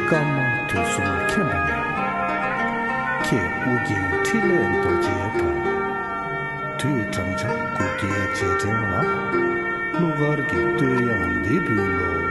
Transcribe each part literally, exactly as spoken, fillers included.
སྐར་མ་དུས་གསུམ་མཁྱེན་པ་ནས། ཁྱེད་ཨོ་རྒྱན་འཕྲིན་ལས་རྡོ་རྗེའི་བར། དུས་བགྲང་བྱ་དགུ་བརྒྱའི་རྗེས་དྲན་ལ། གླུ་གར་གྱི་བསྟོད་དབྱངས་འདི་འབུལ་ལོ།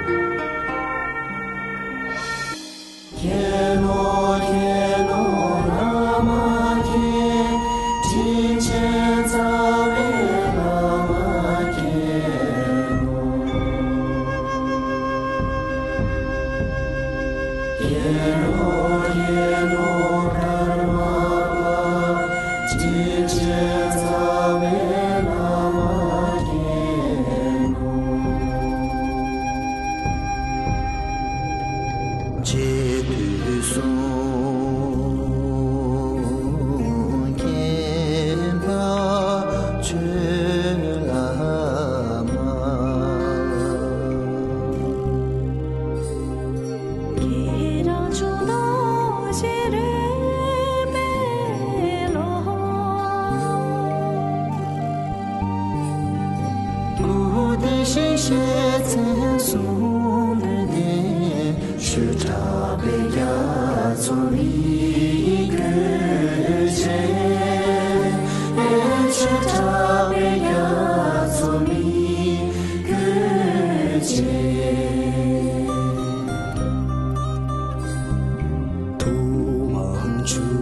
ཐུབ་དབང་ཕྱུག་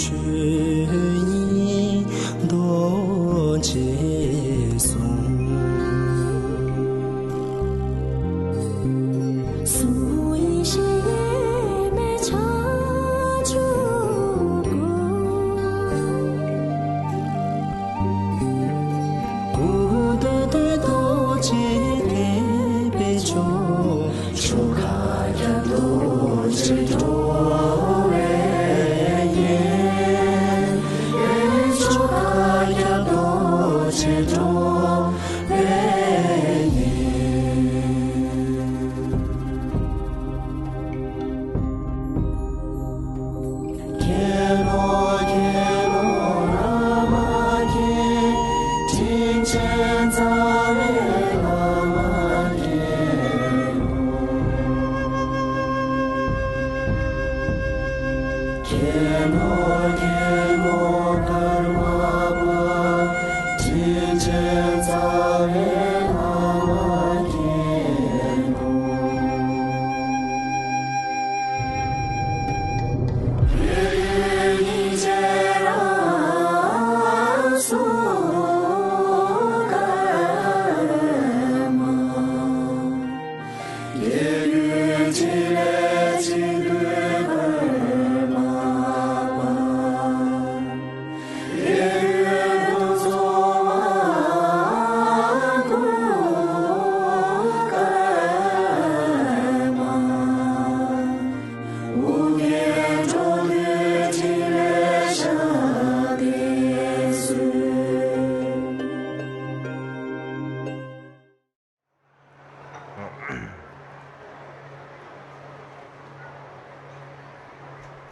ཆོས་དབྱིངས་རྡོ་རྗེ་གསུང་། གསུང་ཡེ་ཤེས་ཡེ་མེད་བྱང་ཆུབ་སྐུ། ཀུན་ཏུ་བདེ་རྡོ་རྗེ་ཐེག་པའི་མཆོག། ཆོ་ག་རྒྱ་རྡོ་རྗེ་འགྲོ་བའི་གཉེན། ཆོ་ག་རྒྱ་རྡོ་རྗེ་འགྲོ་བའི་གཉེན།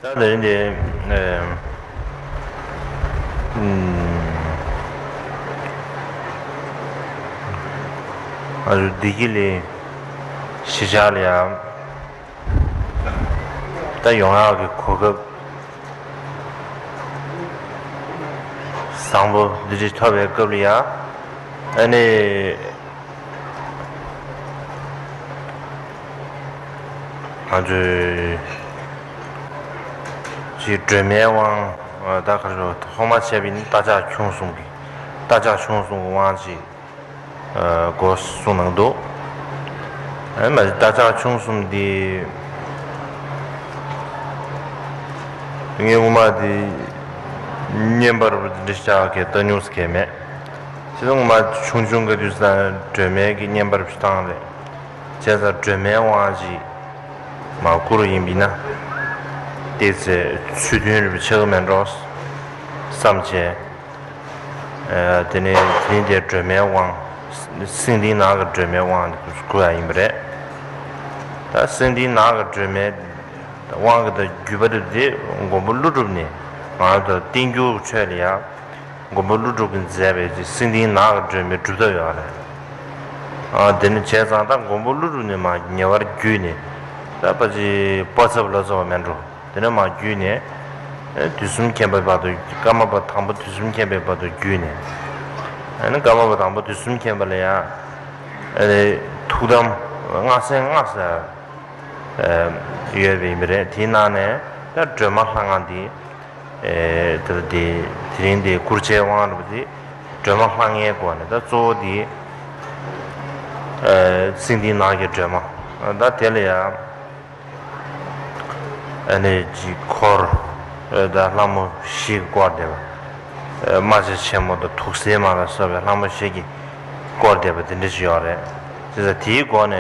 ད་དེ་རིང་འདི། ཨེ། ཨུམ། ཨ་རུ་བདེ་སྐྱིད་གླིང་གཞིས་ཆགས་ལ་ཡང་། ད་ཡོང་ཡག་གི་གོ་སྐབས་བཟང་པོ་འདི་འདྲ་ཐོབ་པའི་སྐབས་ལ་ཡ། ཨ་ནི། ང་ཚོས་ཅིག་སྒྲོལ་མའི་དབང་། ད་ག་རེ་ཐོག་མ་བྱས་པ་ཡིན་ན་རྟ་ཕྱག་ཁྱུང་གསུམ་གྱི། རྟ་ཕྱག་ཁྱུང་གསུམ་གྱི་དབང་ཅིག་ཨ། སྒོ་གསུངས་གནང་འདུག་ཨ་མ་རྟ་ཕྱག་ཁྱུང་གསུམ་འདི། ངས་སྔོན་མ་འདི་བརྙན་པར་འདི་འདྲ་ཞིག་གས་ལྟ་མྱོང་ཟེར་མཁན་མེད། བྱས་ཙང་སྔོན་མ་ཆུང་ཆུང་གི་དུས་སུ་སྒྲོལ་མའི་གི་བརྙན་པར་ཞིག་བཏང་རེད། བྱས་ཙང་སྒྲོལ་མའི་དབང་ཅིག་མར་བསྐུར་ཡིན་པ་ཡིན་ན། ཏོག་ཙམ་ཚུལ་མཐུན་རེ་ཆགས་ཀྱི་མེད་འགྲོ་བསམ་བྱས། ཨ། དེ་ནས་དེ་རིང་དེ་སྒྲོལ་མའི་དབང་། སེང་ལྡེང་ནགས་ཀྱི་སྒྲོལ་མའི་དབང་དེ་ཚོ་བསྐུར་ཡ་ཡིན་པ་རེད། ད་སེང་ལྡེང་ནགས་ཀྱི་སྒྲོལ་མའི་དབང་གི་ད་བརྒྱུད་པ་དེ་དེ་མགོན་པོ་ཀླུ་སྒྲུབ་ནས་ང་ཚོ་བསྟན་འགྱུར་ཁྲོད་ལ་ཡ། མགོན་པོ་ཀླུ་སྒྲུབ་ཀྱིས་མཛད་པའི་དེ་སེང་ལྡེང་ནགས་ཀྱི་སྒྲོལ་མའི་སྒྲུབ་ཐབས་ཡོད་རེད། ཨ་དེ་ནི་བྱས་ཙང་ད་མགོན་པོ་ཀླུ་སྒྲུབ་ནས་མར་ཉེ་བར་བརྒྱུད་ནས། ད་ཕལ་ཆེར་པ་ཚབ་ལ་སོགས་པ་མེད་འགྲོ། དེ་ནས་མར་བརྒྱུད་ནས་ཨེ་དུས་གསུམ་མཁྱེན་པའི་བར་དུ། ཀརྨ་པ་དང་པོ་དུས་གསུམ་མཁྱེན་པའི་བར་དུ་བརྒྱུད་ནས། ཨ་ནི་ཀརྨ་པ་དང་པོ་དུས་གསུམ་མཁྱེན་པ་ལ་ཡང་ཨ་ནི་ཐུགས་དམ་སྔགས་སེམས་ལྔ་ཟེར་ཨ་ཡོད་པ་ཡིན་པ་རེད། དེའི་ནང་ནས་ད་སྒྲོལ་མ་ལྷ་ལྔ་འདི། ཨེ་དེ་དེ་དེ་རིང་དེ་སྐུ་ཕྱྭའི་དབང་རབ་དེ་སྒྲོལ་མ་ལྷ་ལྔའི་སྒོ་ནས། ད་གཙོ་བོ་དེ་ཨེ་སེང་ལྡེང་ནགས་ཀྱི་སྒྲོལ་མ། ད་དེ་ལ་ཡང་ཨ་ནི་ཅིག་འཁོར་ཨེ་ད་ལྷ་མོ་བཞི་བསྐོར་བསྡད་པ། ཨེ་རྨ་བྱ་ཆེན་མོ་དང་དུག་སེལ་མ་ལ་སོགས་པའི་ལྷ་མོ་བཞི་གིས་བསྐོར་བསྡད་པ་དེ་འདྲ་ཞིག་ཡོད་རེད། བྱས་ཙང་དེའི་སྒོ་ནས།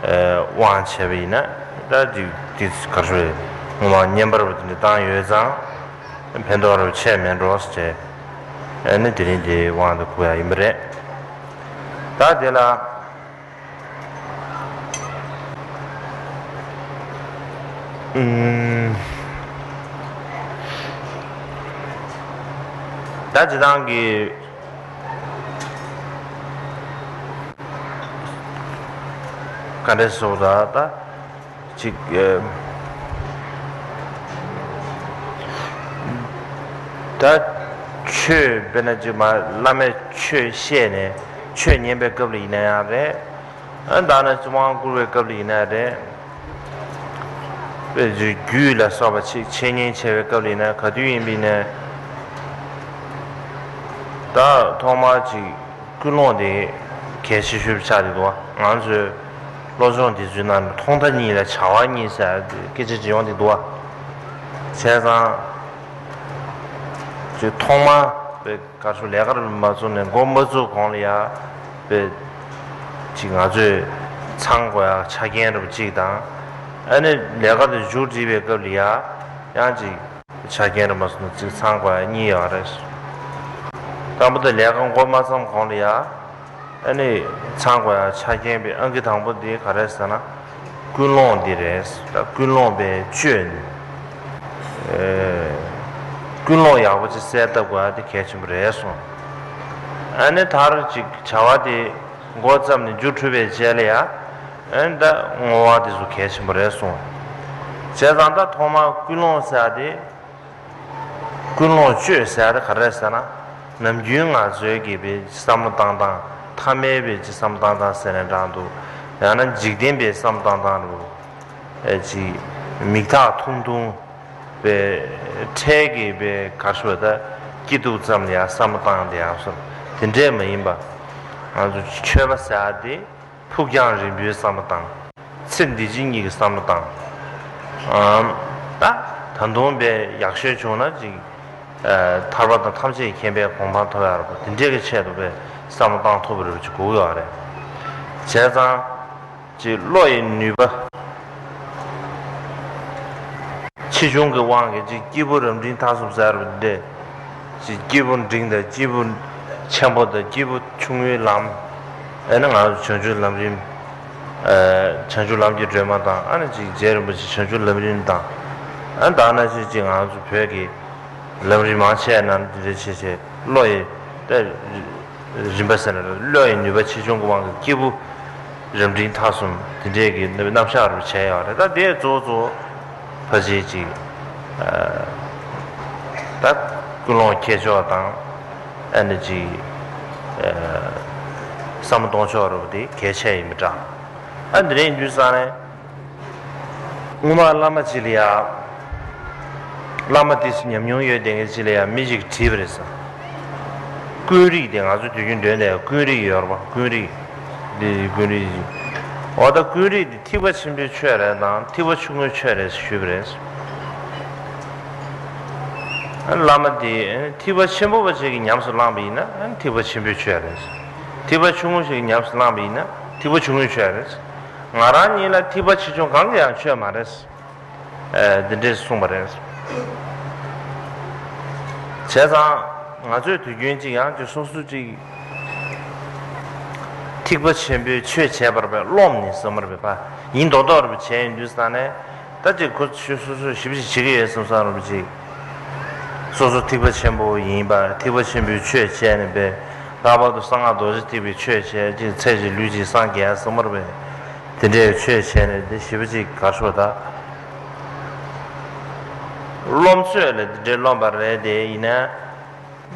ཨེ་དབང་བྱས་པ་ཡིན་ན། ད་འདི་འདི་ག་རེ་ཞུ་དགོས་རེད། སྔོན་མ་བསྙེན་པ་རབ་དེ་འདྲ་བཏང་ཡོད་ཙང་ཕན་ཐོགས་རབ་ཆེ་མེད་འགྲོ་ཟེར་བྱས། ཨེ་ནི་དེ་རིང་འདི་དབང་དུ་བསྐུར་ཡ་ཡིན་པ་རེད། ད་དེ་ལ་ཨུམ། ད་སྤྱིར་བཏང་གི་ག་འདྲས་སོ་ར་ད་ཅིག་ཨེ་ད་ཆོས་དཔེར་ན་ཅིག་མ་བླ་མས་ཆོས་བཤད་ནས་ཆོས་ཉན་པའི་སྐབས་ལ་ཡིན་ན་ཡང་རེད། ཨ་ད་ནི་ཅིག་དབང་བསྐུར་བའི་སྐབས་ལ་ཡིན་ན་རེད། དཔེ་རྒྱུད་ལ་སོགས་པ་ཅིག་འཆད་ཉན་བྱས་པའི་སྐབས་ལ་ཡིན་ན། ག་དུས་ཡིན་པ་ཡིན་ན། ད་ཐོག་མར་ཅིག་ཀུན་སློང་དེ་གལ་ཆེ་ཤོས་ཆགས་ཀྱི་འདུག་བ། ང་ཚོའི་སློབ་སྦྱོང་འདི་ཚོའི་ནང་ནས་ཐོག་མཐའ་གཉིས་ལ་བྱ་བ་གཉིས་ཟེར་སྐད་ཆ་ཅིག་ཡོང་གི་འདུག་བ། བྱས་ཙང་ཅིག་ཐོག་མར་དཔེ་ག་རེ་ཞུ། ལས་ཀར་མ་བཙུགས་ནས་འགོ་མ་བཙུགས་གོང་ལ་ཡ་དཔེ་ཅིག་ང་ཚོས་ཚང་དགོས་ཡ་ཆ་རྐྱེན་རུ་གཅིག་དང་། ཨ་ནི་ལས་ཀ་དེ་མཇུག་སྒྲིལ་བའི་སྐབས་ལ་ཡ་ཡང་ཅིག་ཆ་རྐྱེན་རུ་མ་སོང་ན་ཅིག་ཚང་དགོས་ཡ་གཉིས་ཡོད་རེད། དང་པོ་དེ་ལས་ཀ་འགོ་མ་བརྩམས་གོང་ལ་ཡ། ཨ་ནི་ཚང་དགོས་ཡ་ཆ་རྐྱེན་པའི་ཨང་ཀི་དང་པོ་དེ་ག་རེ་ཟེར་ན། ཀུན་སློང་འདི་རེད། ད་ཀུན་སློང་པའི་བཅོས། ཨེ་ཀུན་སློང་ཡག་པོ་ཅིག་གསལ་བཏབ་དགོས་ཡ་དེ་གལ་ཆེན་པོ་རེད་གསུངས། ཨ་ནི་མཐར་ཅིག་བྱ་བ་དེ་འགོ་བརྩམས་ནས་མཇུག་གྲུབ་པའི་རྗེས་ལ་ཡ། ཨ་ནི་ད་བསྔོ་བ་དེ་ཚོ་གལ་ཆེན་པོ་རེད་གསུངས། བྱས་ཙང་ད་ཐོག་མར་ཀུན་སློང་ཟེར་ཡ་དེ། ཀུན་སློང་བཅོས་ཟེར་ཡ་དེ་ག་རེ་ཟེར་ན། ནམ་རྒྱུན་ང་ཚོའི་གི་པའི་བསམ་བློ་བཏང་སྟངས། ཐ་མལ་པའི་ཅིག་བསམ་བློ་བཏང་སྟངས་ཟེར་ནས་འདྲ་འདུག། ཡང་ན་འཇིག་རྟེན་པའི་བསམ་བློ་བཏང་སྟངས་རུ། ཨེ་ཅིག་མིག་ཐག་ཐུང་ཐུང་པའི་འཕྲལ་གྱི་པའི་ག་རེ་ཞུ་བ། ད་སྐྱིད་སྡུག་ཙམ་ལ་ཡང་བསམ་བློ་བཏང་དེ་ཡང་སོང་། དེ་འདྲས་མ་ཡིན་པ། ང་ཚོ་ཆོས་པ་ཟེར་ཡ་དེ། ཕུགས་རྒྱང་རིང་པོའི་བསམ་བློ་བཏང་། ཚེ་འདི་ཕྱི་གཉིས་ཀྱི་བསམ་བློ་བཏང་། ཨམ། ད་ད་དུང་པའི་ཡག་ཤོས་བྱུང་ན་ཅིག་ཨ། ཐར་པ་དང་ཐམས་ཅད་མཁྱེན་པའི་གོ་འཕང་ཐོབ་ཡག་རེད་པ། དེ་འདྲས་ཀྱི་ཆེད་དུ་པའི་བསམ་བློ་བཏང་ཐུབ་པ་རེད་པ་ཅིག་དགོས་ཀྱི་ཡོད་རེད། བྱས་ཙང་། ཅིག་བློ་ཡི་ནུས་པ། ཆེ་ཆུང་གི་དབང་གིས་ཅིག་སྐྱེས་བུ་རབ་འབྲིང་ཐ་གསུམ་ཟེར་བ་འདི། ཅིག་སྐྱེས་བུ་འབྲིང་དང་སྐྱེས་བུ་ཆེན་པོ་དང་སྐྱེས་བུ་ཆུང་ངུའི་ལམ། ཨ་ནི་ང་ཚོ་བྱང་ཆུབ་ལམ་རིམ། ཨ། བྱང་ཆུབ་ལམ་གྱི་སྒྲོན་མ་དང་། ཨ་ནི་ཅིག་རྗེ་རིན་པོ་ཆེ་བྱང་ཆུབ་ལམ་རིམ་དང་། ཨ་ནི་ད་ནང་བཞིན་ཅིག་ང་ཚོ་བོད་ཀྱི་ལམ་རིམ་མང་ཆེ་ནང་འདི་འདྲ་བྱས་བྱས་བློ་ཡི་ད། རིམ་པ་ཟེར་ན་བློ་ཡི་ནུས་པ་ཆེ་ཆུང་གི་དབང་གིས་སྐྱེས་བུ་རབ་འབྲིང་ཐ་གསུམ་དེ་འདྲས་ཀྱི་རྣམ་གཞག་རུ་བྱས་ཡོད་རེད། ད་དེ་གཙོ་བོ་གཙོ་བོ་ཕལ་ཆེར་ཅིག་ཨ། ད་ཀུན་སློང་ཁྱེར་ཕྱོགས་དང་། ཨ་ནི་ཅིག་ཨ། བསམ་བློ་གཏོང་ཕྱོགས་རུ་དེ་གལ་ཆེ་ཡིན་པ་འདྲ། ཨ། འདི་རེད་འདུག་བསམ་ནས། སྔོན་མ་བླ་མ་ཅིག་ལ་ཡ། བླ་མ་དེ་ཚོ་ཉམས་མྱོང་ཡོད་བསྡད་མཁན་ཅིག་ལ་ཡ་མི་ཅིག་དྲིས་པ་རེད་ཟེར། ཀུན་རིག་དེ་ང་ཚོ་དུས་རྒྱུན་འདོན་དེ་ཀུན་རིག་ཡོད་རེད་པ། ཀུན་རིག་འདི་ཀུན་རིག་འོ་ད་ཀུན་རིག་འདི་ཐེག་པ་ཆེན་པོའི་ཆོས་རེད་དང་ཐེག་པ་ཆུང་ངུའི་ཆོས་རེད་ཞུས་པ་རེད། བླ་མ་དེ་ཐེག་པ་ཆེན་པོ་བ་ཅིག་གིས་ཉམས་སུ་བླངས་པ་ཡིན་ན་ཐེག་པ་ཆེན་པོའི་ཆོས་རེད། ཐེག་པ་ཆུང་ངུ་ཞིག་གིས་ཉམས་སུ་བླངས་པ་ཡིན་ན་ཐེག་པ་ཆུང་ངུའི་ཆོས་རེད། ང་རང་ཉིད་ལ་ཐེག་པ་ཆེ་ཆུང་གང་གི་ཡང་ཆོས་མ་རེད། ཨ། འདི་འདྲས་གསུངས་པ་རེད། བྱས་ཙང་ང་ཚོས་དུས་རྒྱུན་གཅིག་ཡང་ཅིག་སོ་སོ་གཅིག་ཐེག་པ་ཆེན་པོའི་ཆོས་བྱས་པར་བས་རློམ་ནས་བསམ་པར་བས་པ་ཡིན་མདོག་མདོག་རེ་བྱས་ཡོང་དུས་ཙང་ནས། ད་ཅིག་ཁོ་ཆོས་སོ་སོས་ཞིབ་ཞིབ་བྱེད་ཀྱི་ཡོད་བསམ་བསམ་རེ་བྱེད། སོ་སོ་ཐེག་པ་ཆེན་པོ་ཡིན་པ། ཐེག་པ་ཆེན་པོའི་ཆོས་བྱས་ནས་པས་ ལྷག་པར་དུ་གསང་སྔགས་རྡོ་རྗེ་ཐེག་པའི་ཆོས་བྱས་ཅིག་ཚེ་གཅིག་ལུས་གཅིག་སངས་རྒྱས་བསམ་པར་བས་དེ་འདྲའི་ཆོས་བྱས་ནས་དེ་ཞེ་པོ་ཅིག་གར་ཤོར་ད། རློམ་ཚོད་ལ་དེ་འདྲའི་རློམ་པ་རེད་དེ་ཡིན་ན།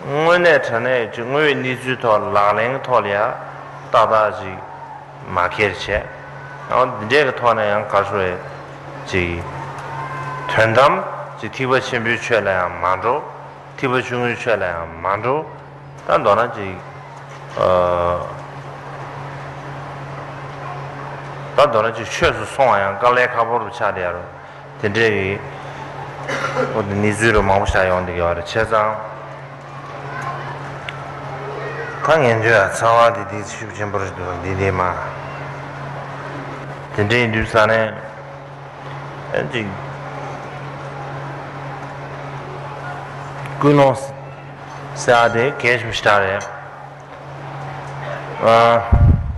དངོས་གནས་དྲང་གནས་ཀྱི་དངོས་ཡོད་གནས་ཚུལ་ཐོག་ལག་ལེན་ཐོག་ལ་ཡང་ཏག་ཏག་ཅིག་མ་འཁྱེར་བྱས། ཡང་འདི་འདྲའི་གི་ཐོག་ནས་ཡང་གར་ཤོར་བའི་ཅིག་དོན་དམ་ཅིག་ཐེག་པ་ཆེན་པོའི་ཆོས་ལ་ཡང་མ་འགྲོ། ཐེག་པ་ཆུང་ངུའི་ཆོས་ལ་ཡང་མ་འགྲོ། ད་མདོར་ན་ཅིག་ཨ། ད་མདོར་ན་ཅིག་ཆོས་སུ་སོང་བ་ཡང་དཀའ་ལས་ཁག་པོ་རུ་ཆགས་བསྡད་ཡ་རུ། དེ་འདྲའི་གི་འོ་དེ་གནས་ཚུལ་རུ་མང་པོ་ཤར་ཡོང་བསྡད་ཡོད་རེད། བྱས་ཙང་ད་ངན་ཇུས་ཡ་ཚ་བ་དེ་དེ་ཤུགས་ཆེན་པོ་རེད་འདུག་འདི་འདི་མ་དེ་འདྲའི་འདུག་ས་ནས་ཨ་ཅིག་ཀུན་སློང་ཟེར་བ་དེ་གལ་ཆེན་པོ་ཞེ་དྲག་རེད། ཨ།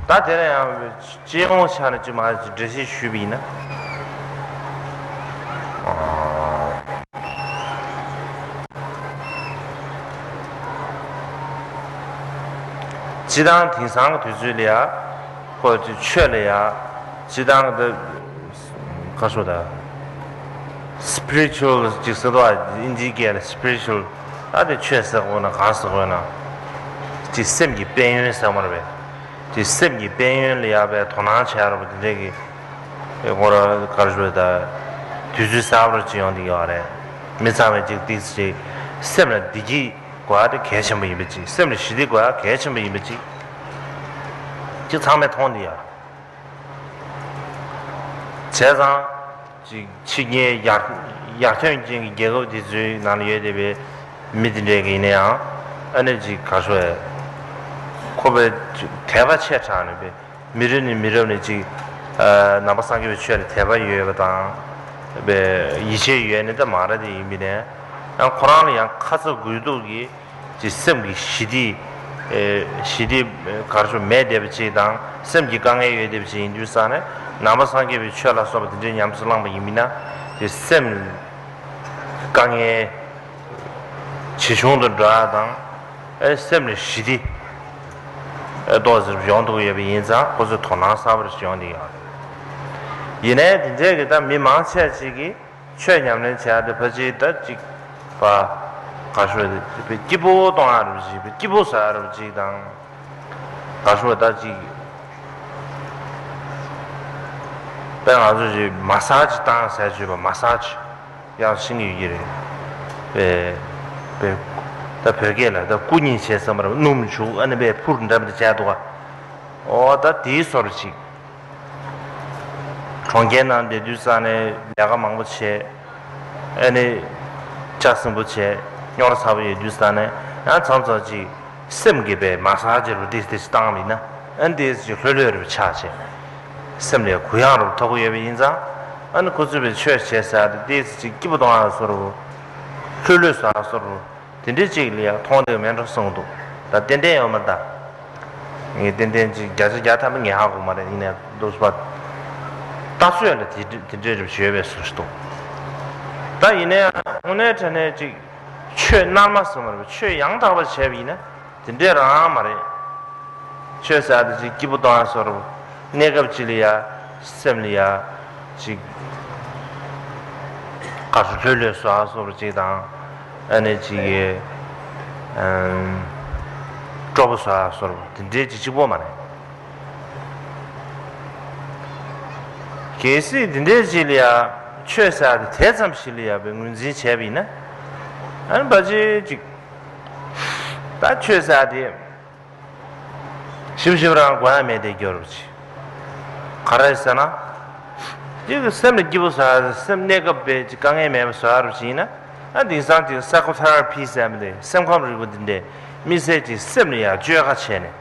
ད་དེ་ལ་ཡང་། སྤྱི་ཡོངས་ཆ་ནས་ཅིག་མ་འགྲེལ་བཤད་ཞུས་པ་ཡིན་ན། སྤྱི་བཏང་དེང་སང་གི་དུས་ཚོད་ལ་ཡ། ཁོ་ཚོའི་ཆོས་ལ་ཡ། སྤྱི་བཏང་གི་ཁ་ཤོ་ད། སི་པི་རི་ཅུ་ཨལ་ཅིག་ཟེར་དོ། ཨིན་ཇིའི་སྐད་ལ་སི་པི་རི་ཅུ་ཨལ། ད་དེ་ཆོས་ཟེར་དགོས་ན་གང་ཟེར་དགོས་ན། ཅིག་སེམས་ཀྱི་དཔལ་ཡོན་ཟེར་མ་རེད་པས། དེ་སེམས་ཀྱི་དཔལ་ཡོན་ལ་ཡག་པའི་དོ་སྣང་བྱས་རོགས་དེ་འདྲས་ཀྱི་ངོ་ར་གར་ཞུ་ད་དུས་ཚོད་གསར་པར་ཅིག་ཡོང་གི་ཡོད་རེད། མི་ཚང་མས་ཅིག་ཏིག་ཅིག་སེམས་ལ་བདེ་སྐྱིད་དགོས་ཡ་དེ་གལ་ཆེན་པོ་ཡིན་པ་ཅིག་སེམས་ལ་ཞི་བདེ་དགོས་ཡ་གལ་ཆེན་པོ་ཡིན་པ་ཅིག་ཅིག་ཚང་མས་མཐོང་གི་ཡོད་རེད། བྱས་ཙང་། ཅིག་ཕྱི་རྒྱལ་ཡར་ཡར་ཐོན་ཅན་གྱི་རྒྱལ་ཁབ་དེ་ཚོའི་ནང་ལ་ཡོད་བསྡད་པའི་མི་དེ་འདྲས་ཀྱི་ཡིན་ན་ཡང་ཨ་ནི་ཅིག་ག་ཤོ་ཡ། ཁོ་པའི་དད་པ་ཆེ་དྲགས་ནས་པའི་མི་རབས་ནས་མི་རབས་ནས་ཅིག་ནང་པ་སངས་རྒྱས་པའི་ཆོས་ལ་དད་པ་ཡོད་པ་དང་། པའི་ཡིད་ཆེས་ཡོད་ནི་ད་མ་ར་དེ་ཡིན་པས་ནས་ཡང་ཁོ་རང་ལ་ཡང་ཁ་ཚ་དགོས་གཏུགས་ཀྱི། ཅིག་སེམས་ཀྱི་ཞི་བདེ། ཨེ། ཞི་བདེ་གར་ཞུ་མེད་བསྡད་པ་ཅིག་དང་སེམས་ཀྱི་དཀའ་ངལ་ཡོད་བསྡད་པ་ཅིག་ཡིན་དུས་ཙང་ནས་ནང་པ་སངས་རྒྱས་པའི་ཆོས་ལ་སོགས་པ་དེ་འདྲའི་ཉམས་སུ་བླངས་པ་ཡིན་མིན་ན་ཅིག་སེམས་དཀའ་ངལ་ཇེ་ཆུང་དུ་འགྲོ་ཡ་དང་། ཨེ། སེམས་ལ་ཞི་བདེ་ཨེ་ཏོག་ཙམ་ཡོང་ཐུབ་ཡོད་པ་ཡིན་ཙང་ཁོ་ཚོས་དོ་སྣང་གསར་པ་ཞིག་ཡོང་བསྡད་ཡོད་རེད། ཡིན་ནའི་དེ་འདྲའི་གི་ད་མི་མང་ཆེ་ཅིག་གིས། ཆོས་ཉམས་ལེན་བྱ་ཡ་དེ་ཕལ་ཆེར་ད་ཅིག་པ། ག་ཤོད་དེ་སྐྱིད་པོ་གཏོང་ཡ་རུ་ཅིག་སྐྱིད་པོ་བཟོ་ཡ་རུ་ཅིག་དང་། ག་ཤོད་ད་ཅིག་དཔེ་ང་ཚོ་ཅིག་མ་སཱ་ཇི་བཏང་ཟེར་བརྗོད་པ་མ་སཱ་ཇི་ཡག་ཤིང་ཡོད་ཀྱི་རེད། པས་པས་ད་བོད་སྐད་ལ་ད་སྐུ་ཉིད་བྱས་ཙམ་པར་སྣུམ་བྱུག་ཨ་ནི་པས་ཕུར་འདྲ་མི་འདྲ་བྱས་འདུག་ག་འོ་ད་དེའི་བཟོ་འདྲ་ཅིག་གྲོང་ཁྱེར་ནང་བསྡད་དུས་ཙང་ནས་ལས་ཀ་མང་པོ་བྱས། ཨ་ནི་ལྕགས་སྲིན་པོ་བྱས་རྙོག་དྲ་ཚ་པོ་ཡོད་དུས་ཙང་ནས་ཡང་མཚམས་མཚམས་ཅིག་སེམས་ཀྱི་པའི་མ་སཱ་ཇི་རུ་ཏིས་ཏིས་བཏང་བ་ཡིན་ན་ཨ་ནི་ཏིས་ཅིག་ལྷོད་ལྷོད་རུ་ཆགས་བྱས། སེམས་ལ་གུ་ཡངས་རུ་ཐོབ་ཀྱི་ཡོད་པ་ཡིན་ཙང་ཨ་ནི་ཁོ་ཚོས་པའི་ཆོས་བྱས་ཟེར་ཏེ་ཏིས་ཅིག་སྐྱིད་པོ་གཏོང་ཡག་བཟོ་རུ། ལྷོད་ལྷོད་བཟོ་ཡག་བཟོ་རུ། དེ་འདྲའི་ཅིག་ལ་ཡང་མཐོང་བསྡད་མེད་འགྲོ་གསུངས་འདུག་ད་ཏན་ཏན་ཡོད་མ་རེད་ད། ངས་ཏན་ཏན་ཅིག་བརྒྱ་ཆ་བརྒྱ་ཐམ་པ་ངས་ཧ་གོ་མ་རེད། ཡིན་ནའི་འདུག་པ། ལྟ་ཚུལ་ལ་དེ་དེ་འདྲའི་རིགས་ཡོད་པའི་བཟོ་ཞིག་འདུག་ད་ཡིན་ནའི་དངོས་གནས་དྲང་གནས་ཅིག་ཆོས་རྣལ་མ་ཟེར་མ་རེད། ཆོས་ཡང་དག་པ་བྱས་པ་ཡིན་ན་དེ་འདྲའི་རང་མ་རེད། ཆོས་ཟེར་དེ་ཅིག་སྐྱིད་པོ་གཏོང་ཡ་བཟོ་རུ། གནས་སྐབས་ཅིག་ལ་ཡ། སེམས་ལ་ཡ། ཅིག་ག་སུ་ལྷོད་ལྷོད་བཟོ་ཡ་བཟོ་རུ་ཅིག་དང་། ཨ་ནི་ཅིག་གི་ཨམ། སྤྲོ་པོ་བཟོ་ཡ་བཟོ་རུ་དེ་འདྲའི་ཅིག་གཅིག་པོ་མ་རེད། གལ་སྲིད་དེ་འདྲའི་ཅིག་ལ་ཡ། ཆོས་ཟེར་དེ་དེ་ཙམ་ཞིག་ལ་ཡ་པའི་ངོས་འཛིན་བྱས་པ་ཡིན་ན། ཨ་ནི་ཕལ་ཆེར་ཅིག་ད་ཆོས་ཟེར་དེ། ཞིབ་ཞིབ་རང་དགོས་ཡ་མེད་དེ་སྐྱོ་རུ་ཅིག་ག་རེ་ཟེར་ན། ཅིག་སེམས་ལ་སྐྱིད་པོ་བཟོ་ཡ་སེམས་གནས་སྐབས་པའི་ཅིག་དཀའ་ངལ་མེད་པ་བཟོ་ཡ་རུ་ཅིག་ཡིན་ན། ཨ་དེང་སང་ཅིག་སའི་ཀོ་ཐེ་ར་པི་ཟེར་མི་དེ་སེམས་ཁམས་རིག་པ་འདི་འདྲས་དམིགས་བསལ་ཅིག་སེམས་ལ་ཡང་བཅོས་ཁ་བྱས་ནས་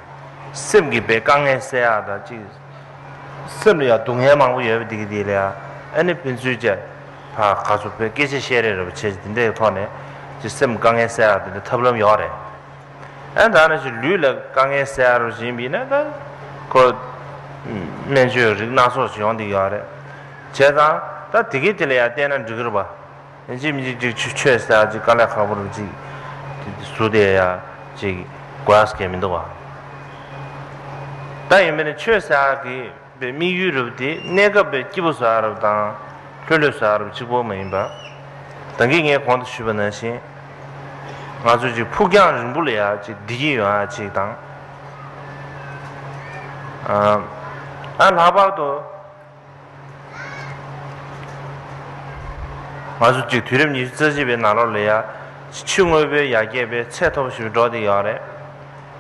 སེམས་ཀྱི་པའི་དཀའ་ངལ་སེལ་ཡ་དང་ཅིག་སེམས་ལ་ཡང་སྡུག་བསྔལ་མང་པོ་ཡོད་པ་འདི་གི་དེ་ལ་ཡང་ཨ་ནི་ཕན་ཚུན་ཅིག་ཕ་ག་ཚོད་པའི་སྐད་ཆ་བཤད་རེས་རེ་བ་བྱས་ཅིག་དེ་འདྲའི་ཐོག་ནས་ཅིག་སེམས་དཀའ་ངལ་སེལ་ཡ་དེ་འདྲ་ཐབས་ལམ་ཡོད་རེད། ཨ་ད་ནི་ཅིག་ལུས་ལ་དཀའ་ངལ་སེལ་ཡ་རུ་བཞིན་པ་ཡིན་ན་ད་ཁོ་སྨན་བཅོས་རིགས་སྣ་ཚོགས་ཤིག་ཡོང་བསྡད་ཡོད་རེད། བྱས་ཙང་ད་དེ་གའི་དེ་ལ་ཡང་བལྟས་ན་འགྲིག་གི་རེད་པ། ཡིན་གཅིག་མིན་གཅིག་ཅིག་ཆོས་ཆོས་ཟེར་ཡ་ཅིག་དཀའ་ལས་ཁག་པོ་རུ་ཅིག་ཟུར་དེ་ཡ་ཅིག་ དགོས་ཡ་མི་འདུག་བ། ད་ཡིན་པས་ན་ཆོས་ཟེར་ཡ་གི་པའི་དམིགས་ཡུལ་རབ་དེ་གནས་སྐབས་པའི་སྐྱིད་པོ་བཟོ་ཡ་རབ་དང་། ལྷོད་ལྷོད་བཟོ་ཡ་རབ་གཅིག་པོ་མ་ཡིན་པ། ད་གིན་ངས་གོང་དུ་ཞུས་པ་ནང་བཞིན། ང་ཚོས་ཅིག་ཕུགས་རྒྱང་རིང་པོ་ལ་ཡ་ཅིག་བདེ་སྐྱིད་ཡོང་ཡ་ཅིག་དང་། ཨ་ཨ་ལྷག་པར་དུ། ང་ཚོ་གཅིག་དུས་རབས་ཉི་ཤུ་རྩ་གཅིག་པའི་ནང་ལོགས་ལ་ཡ། ཕྱི་དངོས་པོའི་ཡར་རྒྱས་པའི་ཚད་མཐོ་པོ་ཞིག་འགྲོ་བསྡད་ཡོད་རེད།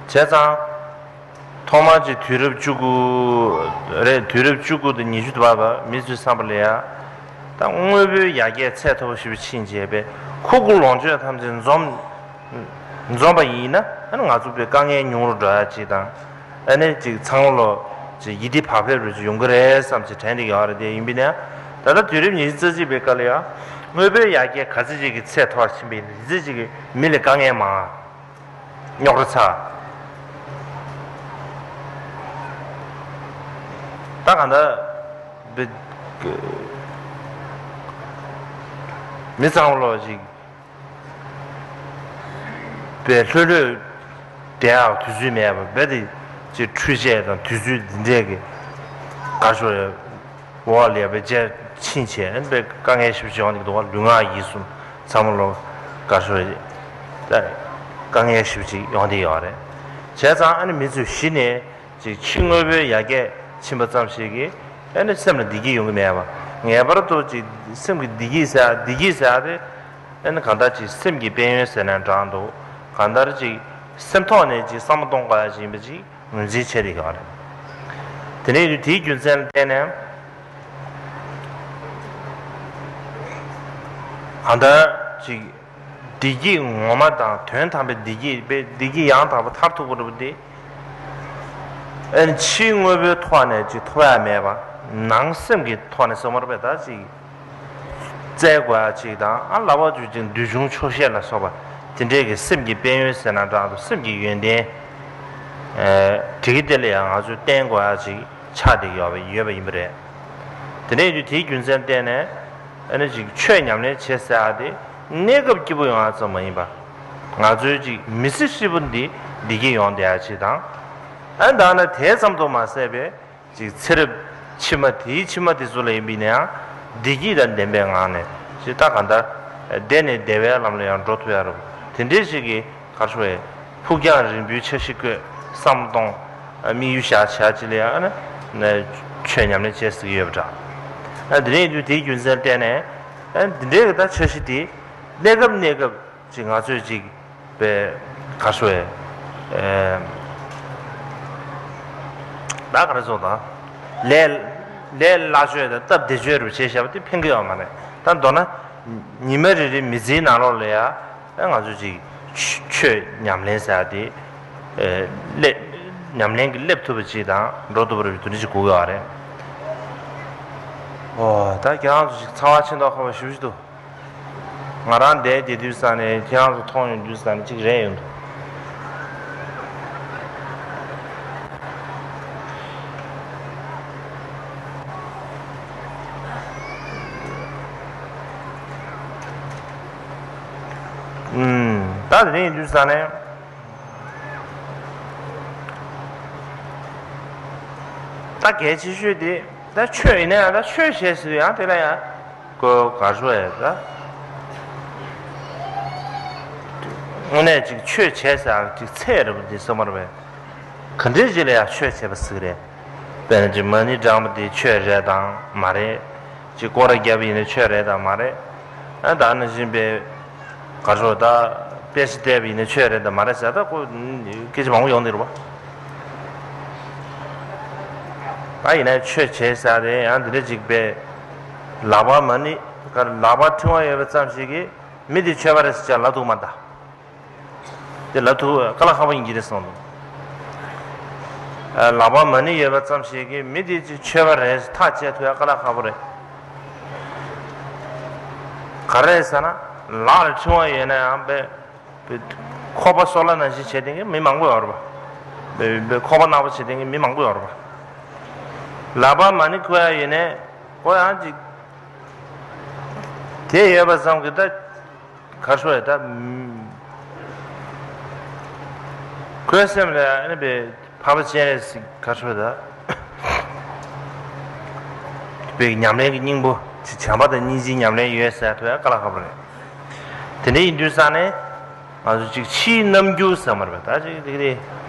བྱས་ཙང་། ཐོག་མར་གཅིག་དུས་རབས་བཅུ་དགུ་རེད། དུས་རབས་བཅུ་དགུ་དང་ཉི་ཤུ་བར་བར་མི་ཚོའི་བསམ་པ་ལ་ཡ། ད་དངོས་པོའི་ཡར་རྒྱས་ཚད་མཐོ་པོ་ཞིག་ཕྱིན་བྱས་པའི་ཁུ་ཁུ་ལོངས་སྤྱོད་ཐམས་ཅད་འཛོམས། འཛོམས་པ་ཡིན་ན་ཨ་ནི་ང་ཚོ་པའི་དཀའ་ངལ་ཉུང་རུ་འགྲོ་ཡ་གཅིག་དང་། ཨ་ནི་ཅིག་ཚང་མ་ལོ་ཅིག་ཡིད་བདེ་བག་ཕེབས་རུ་ཅིག་ཡོང་གི་རེད་བསམ་ཅིག་དྲན་བསྡད་ཡོད་རེད། དེ་ཡིན་པས་ན་ད་ལྟ་དུས་རབས་ཉི་ཤུ་རྩ་གཅིག་པའི་སྐབས་ལ་ཡང་དངོས་པོའི་ཡར་རྒྱས་ག་ཚད་ཅིག་གི་ཚད་མཐོ་ཕྱིན་པ་ཡིན་ན་དེ་ཚད་ཅིག་གི་མི་ལ་དཀའ་ངལ་མང་། རྙོག་དྲ་ཚ། ད་གང་ལྟར་བི་མི་ཚང་མ་ལོ་ཅིག་པའི་ལྷོད་ལྷོད་བསྡད་ཡག་དུས་ཚོད་མེད་པ་རྦད་དེ་ཅིག་འཕྲུལ་ཆས་དང་དུས་ཚོད་འདི་འདྲས་ཀྱི་གར་ཤོར་ཡ་འོག་ལ་ཡ་པའི་རྗེས་ཕྱིན་བྱས་ཨ་ནི་པའི་དཀའ་ངལ་ཞེ་པོ་ཅིག་ཡོང་གི་འདུག་བ། ལུས་ངག་ཡིད་གསུམ་ཚང་མ་ལོ་གར་ཤོར་ཡ་ད་དཀའ་ངལ་ཞེ་པོ་ཅིག་ཡོང་བསྡད་ཡོད་རེད། བྱས་ཙང་ཨ་ནི་མི་ཚོས་གཞི་ནས་ཅིག་ཕྱི་དངོས་པོའི་ཡར་རྒྱས་ཕྱིན་པ་ཙམ་ཞིག་གིས་ཨ་ནི་སེམས་ལ་བདེ་སྐྱིད་ཡོང་གི་མེད་པ། ངེས་པར་དུ་ཅིག་སེམས་ཀྱི་བདེ་སྐྱིད་ཟེར་བདེ་སྐྱིད་ཟེར་དེ། ཨ་ནི་གང་ལྟར་ཅིག་སེམས་ཀྱི་དཔལ་ཡོན་ཟེར་ན་འདྲ་འདུག་གང་ལྟར་ཅིག་སེམས་ཐོག་ནས་ཅིག་བསམ་བློ་གཏོང་དགོས་ཡ་ཅིག་ཡིན་པ་ཅིག་ངོས་འཛིན་བྱས་བསྡད་ཡོད་རེད། དེ་ནས་དེའི་རྒྱུ་མཚན་ལ་བརྟེན་ནས་གང་ལྟར་ཅིག་བདེ་སྐྱིད་ངོ་མ་དང་དོན་དམ་པའི་བདེ་སྐྱིད་པའི་བདེ་སྐྱིད་ཡང་དག་པ་མཐར་ཐུག་པ་རེད་པ་དེ། ཨ་ནི་ཕྱིའི་དངོས་པོའི་ཐོག་ནས་ཅིག་ཐོབ་ཡ་མེད་པ། ནང་སེམས་ཀྱི་ཐོག་ནས་སོ་མར་པའི་ད་ཅིག་བཙལ་དགོས་ཡ་ཅིག་དང་ཨ་ལ་བ་ཅུ་ཅིག་འདོད་ཆུང་ཆོག་ཤེས་ལ་སོགས་པ་དེ་འདྲས་ཀྱི་སེམས་ཀྱི་དཔལ་ཡོན་ཟེར་ན་འདྲ་འདུག་སེམས་ཀྱི་ཡོན་ཏན། ཨ་དེ་གི་དེ་ལ་ཡང་ང་ཚོས་བརྟེན་དགོས་ཡ་ཅིག་ཆགས་བསྡད་ཡོད་པ་ཡོད་པ་ཡིན་པ་རེད། དེ་ནས་དེའི་རྒྱུ་མཚན་བརྟེན་ནས་ཨ་ནི་ཅིག་ཆོས་ཉམས་ལེན་བྱེད་ཟེར་ཡ་དེ་གནས་སྐབས་སྐྱིད་པོ་ཡོང་ཡ་ཙམ་མ་ཡིན་པ། ང་ཚོའི་ཅིག་མི་ཚེ་ཧྲིལ་པོ་འདི་བདེ་སྐྱིད་ཡོང་བསྡད་ཡ་ཅིག་དང་། ཨ་ནི་ད་ནི་དེ་ཙམ་དུ་མ་ཟད་པའི། ཅིག་ཚེ་རབས་ཕྱི་མ་དེའི་ཕྱི་མ་དེ་ཚོ་ལ་ཡིན་པ་ཡིན་ན་ཡང་བདེ་སྐྱིད་དང་ལྡན་པའི་ངང་ནས་ཅིག་ད་ག་འདྲ་བདེ་ནས་བདེ་བའི་ལམ་ལ་ཡང་འགྲོ་ཐུབ་ཡ་རེད། དེ་འདྲའི་ཞིག་གི་གར་ཤོར་བའི་ཕུགས་རྒྱང་རིང་པོའི་འཆར་གཞི་བཀོད་བསམ་བློ་གཏོང་དམིགས་ཡུལ་བཞག་བྱ་ཅིག་ལ་ཡང་ཨ་ནི་ཆོས་ཉམས་ལེན་བྱེད་ཟེར་གྱི་ཡོད་པ་འདྲ། ཨ་དེ་འདྲ་ཡིན་དུས་དེའི་རྒྱུ་མཚན་བརྟེན་ནས་ཨ་འདི་འདྲའི་གི་ད་འཆར་གཞི་དེ་གནས་སྐབས་གནས་སྐབས། ཅིག་ང་ཚོས་ཅིག་པའི་ག་ཤོད་ཨེ་ད་ག་རེ་ཟེར་དང་། ལས་ལས་སླ་ཤོས་དང་སྟབས་བདེ་ཤོས་རུ་བྱས་བཞག་པ་དེ་ཕན་གི་ཡོད་མ་རེད། ད་མདོར་ན་ཉི་མ་རེ་རེའི་མི་ཚེའི་ནང་ལོགས་ལ་ཡ་ཨེ་ང་ཚོས་ཅིག་ཆོས་ཉམས་ལེན་ཟེར་ཡ་དེ་ཨེ་སླེབས་ཉམས་ལེན་གྱི་སླེབས་ཐུབ་པ་ཅིག་དང་འགྲོ་ཐུབ་པ་རུ་དེ་འདྲ་ཅིག་དགོས་ཀྱི་ཡོད་རེད། ཨོ་ད་ཁྱེད་རང་ཚོ་ཅིག་ཚ་བ་ཆེ་མདོག་ཁ་པོ་ཞེ་པོ་ཅིག་འདུག་ང་རང་འདིར་བསྡད་དུས་ཙ་ནས་ཁྱེད་རང་ཚོ་མཐོང་ཡོང་དུས་ཙ་ནས་གཅིག་རེད་ཡོང་འདུག་ཨུམ། ད་དེ་རིང་ཡིན་དུས་ཙ་ནས་ད་གལ་ཆེ་ཤོས་དེ་ད་ཆོས་ཡིན་ན་ཡང་ད་ཆོས་བྱས་ཟེར་ཡང་དེ་ལ་ཡང་། ཀོ་ག་རུ་ཡ་ད། དངོས་གནས་ཅིག་ཆོས་བྱས་ཟེར་ཅིག་ཚད་རེད་པ་འདི་སེམས་པར་བས། ག་འདྲའི་ཅིག་ལ་ཡང་ཆོས་བྱས་པ་ཟིག་རེད། དཔེར་ན་ཅིག་མ་ཎི་བགྲངས་པ་འདི་ཆོས་རེད་དང་མ་རེད། ཅིག་སྐོར་ར་བརྒྱབ་པ་ཡིན་ན་ཆོས་རེད་དང་མ་རེད། ཨ་ད་ནང་བཞིན་པའི་ག་རུ་ད་དཔེ་ཆ་བལྟས་པ་ཡིན་ན་ཆོས་རེད་དང་མ་རེད་ཟེར་ད་ཁོ་སྐད་ཆ་མང་པོ་ཡོང་འདི་རུ་བ། ད་ཡིན་ན་ཆོས་བྱས་ཟེར་རེད་ཡང་འདི་འདྲ་ཅིག་པས། ལག་པ་མ་ཎི་ག་ལག་པ་ཕྲེང་བ་ཡོད་པ་ཙམ་ཞིག་གིས་མི་དེ་ཆོས་པ་རེད་ཟེར་ལབ་ཐུབ་མ་ད། དེ་ལབ་ཐུབ་དཀའ་ལས་ཁག་པོ་ཡིན་གྱི་རེད་གསུངས་འདུག་ལག་པ་མ་ཎི་ཡོད་པ་ཙམ་ཞིག་གིས་མི་དེ་ཅིག་ཆོས་པ་རེད་ཐག་བཅད་ཐུབ་ཡ་དཀའ་ལས་ཁག་པོ་རེད། ག་རེ་ཟེར་ན་ལག་ལ་ཕྲེང་བ་ཡོད་ན་ཡང་པས་ཁོག་པ་སོ་ལ་ནང་བཞིན་བྱེད་མཁན་གྱི་མི་མང་པོ་ཡོད་རེད་པ། ཁོག་པ་ནག་པོ་བྱེད་མཁན་གྱི་མི་མང་པོ་ཡོད་རེད་པ། ལག་པ་མ་ཎི་ཁུར་ཡ་ཡོད་ནས་ཁོ་ཡང་ཅིག་དེ་ཡོད་པ་ཙམ་གྱིས་ད་གར་ཤོར་ཡ་ད་ ཁོའི་སེམས་ལ་ཨ་ནི་པའི་འཕགས་པ་སྤྱན་རས་གཟིགས་ག་ཚོད་ད། པའི་ཉམས་ལེན་གྱི་སྙིང་པོ་བྱམས་པ་དང་སྙིང་རྗེའི་ཉམས་ལེན་ཡོད་ཟེར་ཐུབ་ཡ་དཀའ་ལས་ཁག་པོ་རེད། དེ་འདྲ་ཡིན་དུས་ཙང་ནས་ང་ཚོ་ཅིག་ཕྱིའི་རྣམ་འགྱུར་ཟེར་མ་རེད་པས། ད་ཅིག་དེ་གི་དེ་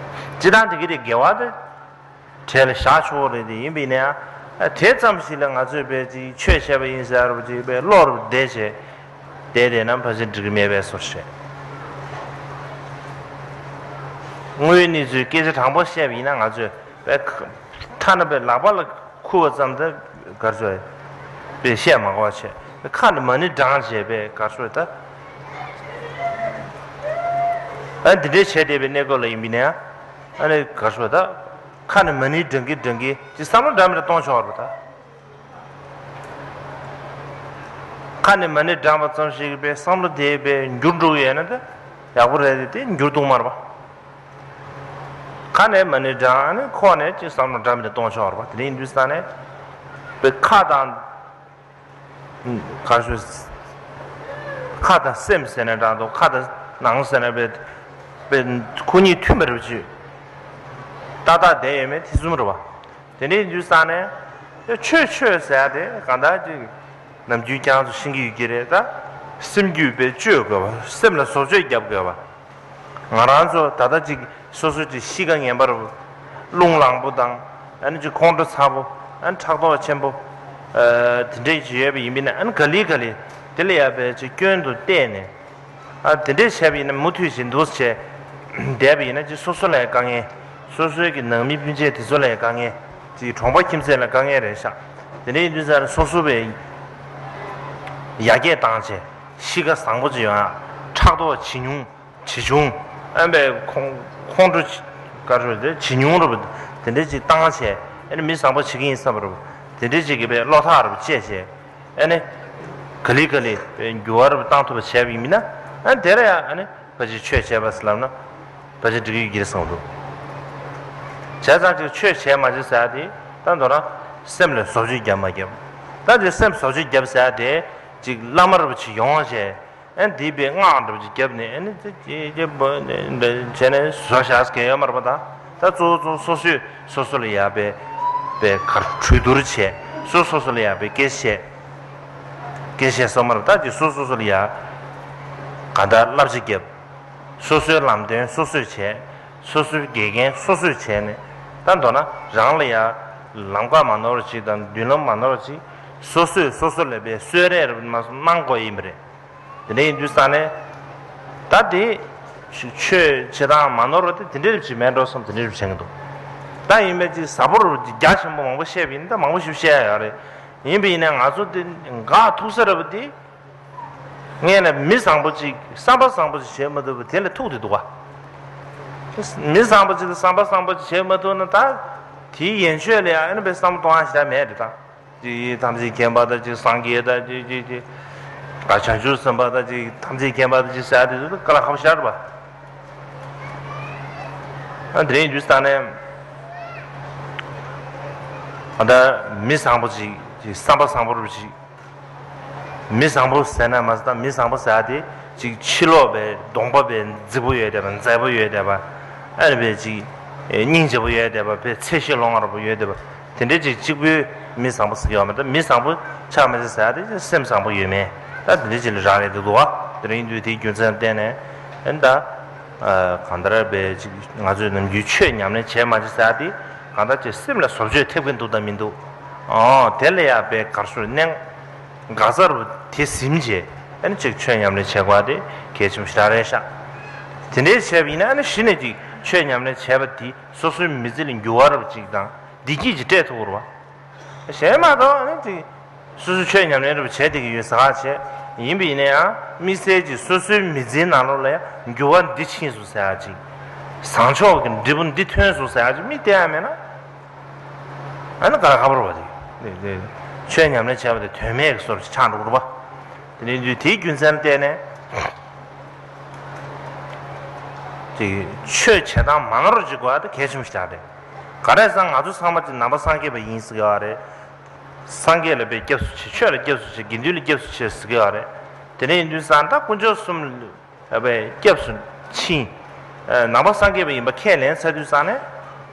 སྤྱི་བཏང་དེ་གི་དེ་དགེ་བ་དེ་གྲས་ལ་བཞག་ཆོག་རེད། དེ་ཡིན་པ་ཡིན་ན་ཡང་དེ་ཙམ་ཞིག་ལ་ང་ཚོས་པའི་ཅིག་ཆོས་བྱས་པ་ཡིན་ཟེར་བ་ཅིག་པའི་བློ་རུ་བསྡད་བྱས་བསྡད་བསྡད་ན་ཕལ་ཆེར་འགྲིག་གི་མེད་པའི་བཟོ་འདྲ་རེད། དངོས་ཡོད་གནས་ཚུལ་སྐད་ཆ་དྲང་པོ་བཤད་པ་ཡིན་ན་ང་ཚོས་པའི་ཐ་ན་པའི་ལག་པ་ལ་ཁུར་བ་ཙམ་དུ་གར་ཚོད་པའི་བཤད་མ་དགོས་པ་བྱས། ཁ་ནས་མ་ཎི་བགྲངས་བྱས་པའི་གར་ཚོད་ད། ཨ་འདི་འདྲའི་བྱས་བསྡད་པའི་གནས་སྐབས་ལ་ཡིན་པ་ཡིན་ན་ཡང་ཨ་ནི་གར་ཚོད་ད། ཁ་ནས་མ་ཎི་བགྲང་གིན་བགྲང་གིན་ཅིག་བསམ་བློ་འདྲ་མི་འདྲ་གཏོང་ཆོག་རེད་པ་ད། ཁ་ནས་མ་ཎི་བགྲངས་པ་ཙམ་ཞིག་གིས་པའི་བསམ་བློ་དེ་པའི་འགྱུར་འགྲོ་གི་ཡོད་ན་ད་ཡག་པོ་རེད་དེ། དེ་འགྱུར་ཐུབ་མ་རེད་པ། ཁ་ནས་མ་ཎི་བགྲངས་ནས་ཁོག་ནས་ཅིག་བསམ་བློ་འདྲ་མི་འདྲ་གཏོང་ཆོག་རེད་པ། དེ་འདྲ་ཡིན་དུས་ཙང་ནས་པའི་ཁ་དང་ག་རེ་ཞུ། ཁ་དང་སེམས་ཟེར་ན་འདྲ་འདུག་ཁ་དང་ནང་ཟེར་ན་པའི་པའི་ཁོ་གཉིས་མཐུན་པ་རེད་པ་ཅིག་ཏག་ཏག་བསྡད་ཡོད་མེད་དེ་གསུམ་རེད་པ། དེ་འདྲ་ཡིན་དུས་ཙང་ནས་ཆོས་ཆོས་ཟེར་ཡ་དེ་གང་ལྟར་ཅིག་ནམ་རྒྱུན་ཁྱེད་རང་ཚོ་ཤེས་ཀྱི་ཡོད་ཀྱི་རེད་ད། སེམས་རྒྱུད་པའི་བཅོས་དགོས་པ། སེམས་ལ་བཟོ་བཅོས་རྒྱབ་དགོས་པ། ང་རང་ཚོ་ད་ལྟ་ཅིག་སོ་སོ་ཅིག་གཤིས་ཀ་ངན་པ་རུ་རླུང་ལངས་པོ་དང་ཨ་ནི་ཅིག་ཁོང་ཁྲོ་ཚ་པོ་ཨ་ནི་ཕྲག་དོག་ཆེན་པོ་དེ་འདྲ་ཅིག་ཡོད་པ་ཡིན་པ་ན་ཨ་ནི་ག་ལེ་ག་ལེ་དེ་ལ་ཡ་པའི་ཅིག་སྐྱོན་དུ་བལྟས་ནས། ཨ་དེ་འདྲས་བྱས་པ་ཡིན་ན་མུ་མཐུད་བཞིན་དུ་བྱས་བསྡད་པ་ཡིན་ན་ཅིག་སོ་སོ་ལ་ཡང་དཀའ་ངལ། སོ་སོའི་གི་ནང་མི་སྤུན་མཆེད་དེ་ཚོ་ལ་ཡང་དཀའ་ངལ། ཅིག་གྲོང་པ་ཁྱིམ་མཚེས་ལ་དཀའ་ངལ་རེད་ཤག་དེ་འདྲ་ཡིན་དུས་ཙང་སོ་སོ་བའི་ཡར་རྒྱས་བཏང་བྱས་གཤིས་ཀ་བཟང་པོ་ཅིག་ཡོང་ཡ། ཕྲག་དོག་ཇེ་ཉུང་ཇེ་ཆུང་། ཨ་ནི་ཁོང་ཁོང་ཁྲོ་ག་རེ་ཟེར་ཇེ་ཉུང་རུ་དེ་འདྲས་ཅིག་བཏང་བྱས་ཨ་ནི་མི་བཟང་པོ་བྱེད་ཀྱི་ཡིན་བསམ་པ་རུ་དེ་འདྲས་ཅིག་གི་བའི་བློ་ཐག་རུ་བཅད་བྱས། ཨ་ནི། ག་ལེ་ག་ལེ་འགྱུར་བ་རུ་བཏང་ཐུབ་པ་བྱས་པ་ཡིན་ན། ཨ་ནི་དེ་ལ་ཡང་ཨ་ནི་ཕལ་ཆེར་ཆོས་བྱས་པ་ཟེར་ལབ་ན། ཕལ་ཆེར་འགྲིག་གི་ཡོད་ཀྱི་རེད་བསམ་འདུག་བྱས་ཙང་ཅིག་ཆོས་བྱས་མ་བྱས་ཟེར་ཡ་དེ་ད་མདོར་ན་སེམས་ལ་བཟོ་བཅོས་རྒྱབ་མ་རྒྱབ། ད་དེ་སེམས་བཟོ་བཅོས་རྒྱབ་ཟེར་ཡ་དེ་ཅིག་བླ་མ་རུ་ཅིག་ཡོང་བྱས། ཨ་ནི་དེ་པའི་སྔགས་འདྲ་པོ་ཅིག་བརྒྱབ་ནས་ཨ་ནི་དེ་ཅིག་ཅིག་བྱས་ནས་བཟོ་བཞག་གི་ཡོད་མ་རེད་པ། ད་ད་གཙོ་བོ་གཙོ་བོ་སོ་སོས་སོ་སོ་ལ་ཡ་པའི་པའི་གར་གྲོས་བསྡུར་བྱས། སོ་སོ་སོ་ལ་ཡ་པའི་སྐད་བཤད། སྐད་བཤད་སོགས་མ་རེད། ད་ཅིག་སོ་སོ་སོ་ལ་ཡ་ག་འདྲ་བསླབ་བྱ་བརྒྱབ། སོ་སོའི་ལམ་སྟོན་སོ་སོས་བྱས། སོ་སོའི་དགེ་རྒན་སོ་སོས་བྱས་ནས། ད་མདོར་ན་རང་ལ་ཡ་ལམ་ཁ་མ་ནོར་བ་ཅིག་དང་མདུན་ལམ་མ་ནོར་བ་ཅིག་སོ་སོས་སོ་སོ་ལ་པའི་གསོལ་རས་རེ་མ་གནང་དགོས་ཡིན་པ་རེད། དེ་འདྲ་ཡིན་དུས་ཙང་ནས། ད་དེ་ཆོས་བྱེད་སྟངས་མ་ནོར་བ་དེ་དེ་འདྲ་རུ་ཅིག་མེད་འགྲོ་བསམ་དེ་འདྲ་རུ་བྱེད་ཀྱི་འདུག་ད་ཡིན་པའི་ཅིག་ཟབ་པོ་རུ་རྒྱ་ཆེན་པོ་མང་པོ་བཤད་པ་ཡིན་ན་ད་མང་པོ་ཞིག་བཤད་ཡ་ཡོད་རེད། ཡིན་པ་ཡིན་ན་ང་ཚོ་དེ་འགག་ཐུག་ས་རེད་པ། དེ་ངས་ལ་མི་བཟང་པོ་ཅིག་བསམ་པ་བཟང་པོ་ཅིག་བྱེད་མ་ཐུབ་པ་དེ་ལ་ཐུག་དེ་འདུག་ག་མི་བཟང་པོ་ཅིག་དང་བསམ་པ་བཟང་པོ་ཅིག་བྱེད་མ་ཐུབ་ན་ད་དེའི་ཡན་ཆོད་ལ་ཡང་ཨ་ནི་པའི་བསམ་བློ་གཏོང་ཡ་ཞིག་ད་མེད་དེ་ད། ཅིག་ཐམས་ཅད་མཁྱེན་པ་དང་ཅིག་སངས་རྒྱས་དང་ཅིག་ཅིག་ཅིག་ད་བྱང་ཆུབ་སེམས་དཔའ་དང་ཅིག་ཐམས་ཅད་མཁྱེན་པ་དང་ཅིག་ཟེར་ཡ་དེ་ཚོ་དཀའ་ལས་ཁག་པོ་ཞེ་དྲག་རེད་པ། ཨ་དེ་རིང་དུས་ས་ནས་ཨ་ད་མི་བཟང་པོ་ཅིག་ཅིག་བསམ་པ་བཟང་པོ་རུ་ཅིག་མི་བཟང་པོ་ཟེར་ན་མ་ཟད་ད་མི་བཟང་པོ་ཟེར་ཡ་དེ་ཅིག་ཕྱི་ལོགས་པའི་གདོང་པ་པའི་རྫིག་པོ་ཡོད་བསྡད་པ། མཛེས་པོ་ཡོད་བསྡད་པ། ཨ་ནི་པའི་ཅིག་སྙིང་རྗེ་པོ་ཡོད་བསྡད་པ། པའི་ཚད་གཞི་ལོངས་ར་པོ་ཡོད་བསྡད་པ། དེ་འདྲའི་ཅིག་གཅིག་པུའི་མི་བཟང་པོ་ཟེར་གྱི་ཡོད་མ་རེད། མི་བཟང་པོ་ཆགས་མི་ཤེས་ཟེར་ཡ་དེ་སེམས་བཟང་པོ་ཡོད་མེད་ད་དེ་འདྲའི་ཅིག་ལ་རག་ལས་འདུག་ག་དེ་རིང་དུས་དེའི་རྒྱུ་མཚན་བརྟེན་ནས་ཨ་ནི་ད་གང་ལྟར་པའི་ཅིག་ང་ཚོས་ནམ་རྒྱུན་ཆོས་ཉམས་ལེན་བྱས་མ་བྱས་ཟེར་ཡ་དེ་གང་ལྟར་ཅིག་སེམས་ལ་བཟོ་བཅོས་ཐེབས་ཀྱི་འདུག་དང་མི་འདུག་ཨོ་དེ་ལ་ཡ་པའི་གར་སོར་གནས་འགག་རྩ་རུ་དེ་ཟིན་རྗེས་ཨ་ནི་ཅིག་ཆོས་ཉམས་ལེན་བྱེད་དགོས་པ་དེ་གལ་ཆེན་པོ་ཞེ་དྲག་རེད་ཤག་དེ་འདྲའི་བྱས་པ་ཡིན་ན་ཨ་ནི་གཞི་ནས་ཅིག་ཆོས་ཉམས་ལེན་བྱས་པ་དེ་སོ་སོའི་མི་ཚེ་ལ་འགྱུར་བ་རབ་ཅིག་དང་བདེ་སྐྱིད་ཅིག་སྤྲད་ཐུབ་ཀྱི་རེད་པ། གཞན་མ་གཏོགས་ཨ་ནི་ཅིག་སོ་སོ་ཆོས་ཉམས་ལེན་རབ་བྱས་བསྡད་ཀྱི་ཡོད་ཟེར་ཁ་བྱས་ཡིན་པ་ཡིན་ན་ཡང་དམིགས་བསལ་གྱིས་སོ་སོའི་མི་ཚེའི་ནང་ལོགས་ལ་ཡང་འགྱུར་བ་འདི་ཕྱིན་སོང་ཟེར་ཡ་ཅིག་བཟང་ཕྱོགས་ཀྱི་འབྲས་བུ་འདི་ཐོན་སོང་ཟེར་ཡ་ཅིག་མིག་བལྟས་ཡ་མེད་ན། ཨ་ནི་དཀའ་ལས་ཁག་པོ་རེད་པ། དེ་དེ་ཆོས་ཉམས་ལེན་བྱས་པ་དེ་དོན་མེད་ཀྱི་བཟོ་འདྲ་ཅིག་ཆགས་འགྲོ་གི་རེད་པ། དེ་ནས་དུས་དེའི་རྒྱུ་མཚན་ལ་བརྟེན་ནས་ཅིག་ཆོས་བྱེད་སྟངས་མ་ནོར་བ་ཅིག་དགོས་པ་དེ་གལ་ཆེན་པོ་ཞིག་རེད། ག་རེ་ཟེར་ན་ང་ཚོ་ཚང་མ་ཅིག་ནང་པ་སངས་རྒྱས་པ་ཡིན་ཟེར་གྱི་ཡོད་རེད། སངས་རྒྱས་ལ་དཔེ་སྐྱབས་སུ་མཆི། ཆོས་ལ་སྐྱབས་སུ་མཆི། དགེ་འདུན་ལ་སྐྱབས་སུ་མཆི་ཟེར་གྱི་ཡོད་རེད། དེ་འདྲ་ཡིན་དུས་ཙང་ད་དཀོན་མཆོག་གསུམ་ལ་དཔེ་སྐྱབས་སུ་མཆི། ནང་པ་སངས་རྒྱས་པ་ཡིན་པ་ཁས་ལེན་ཚར་དུས་ཙང་ནས།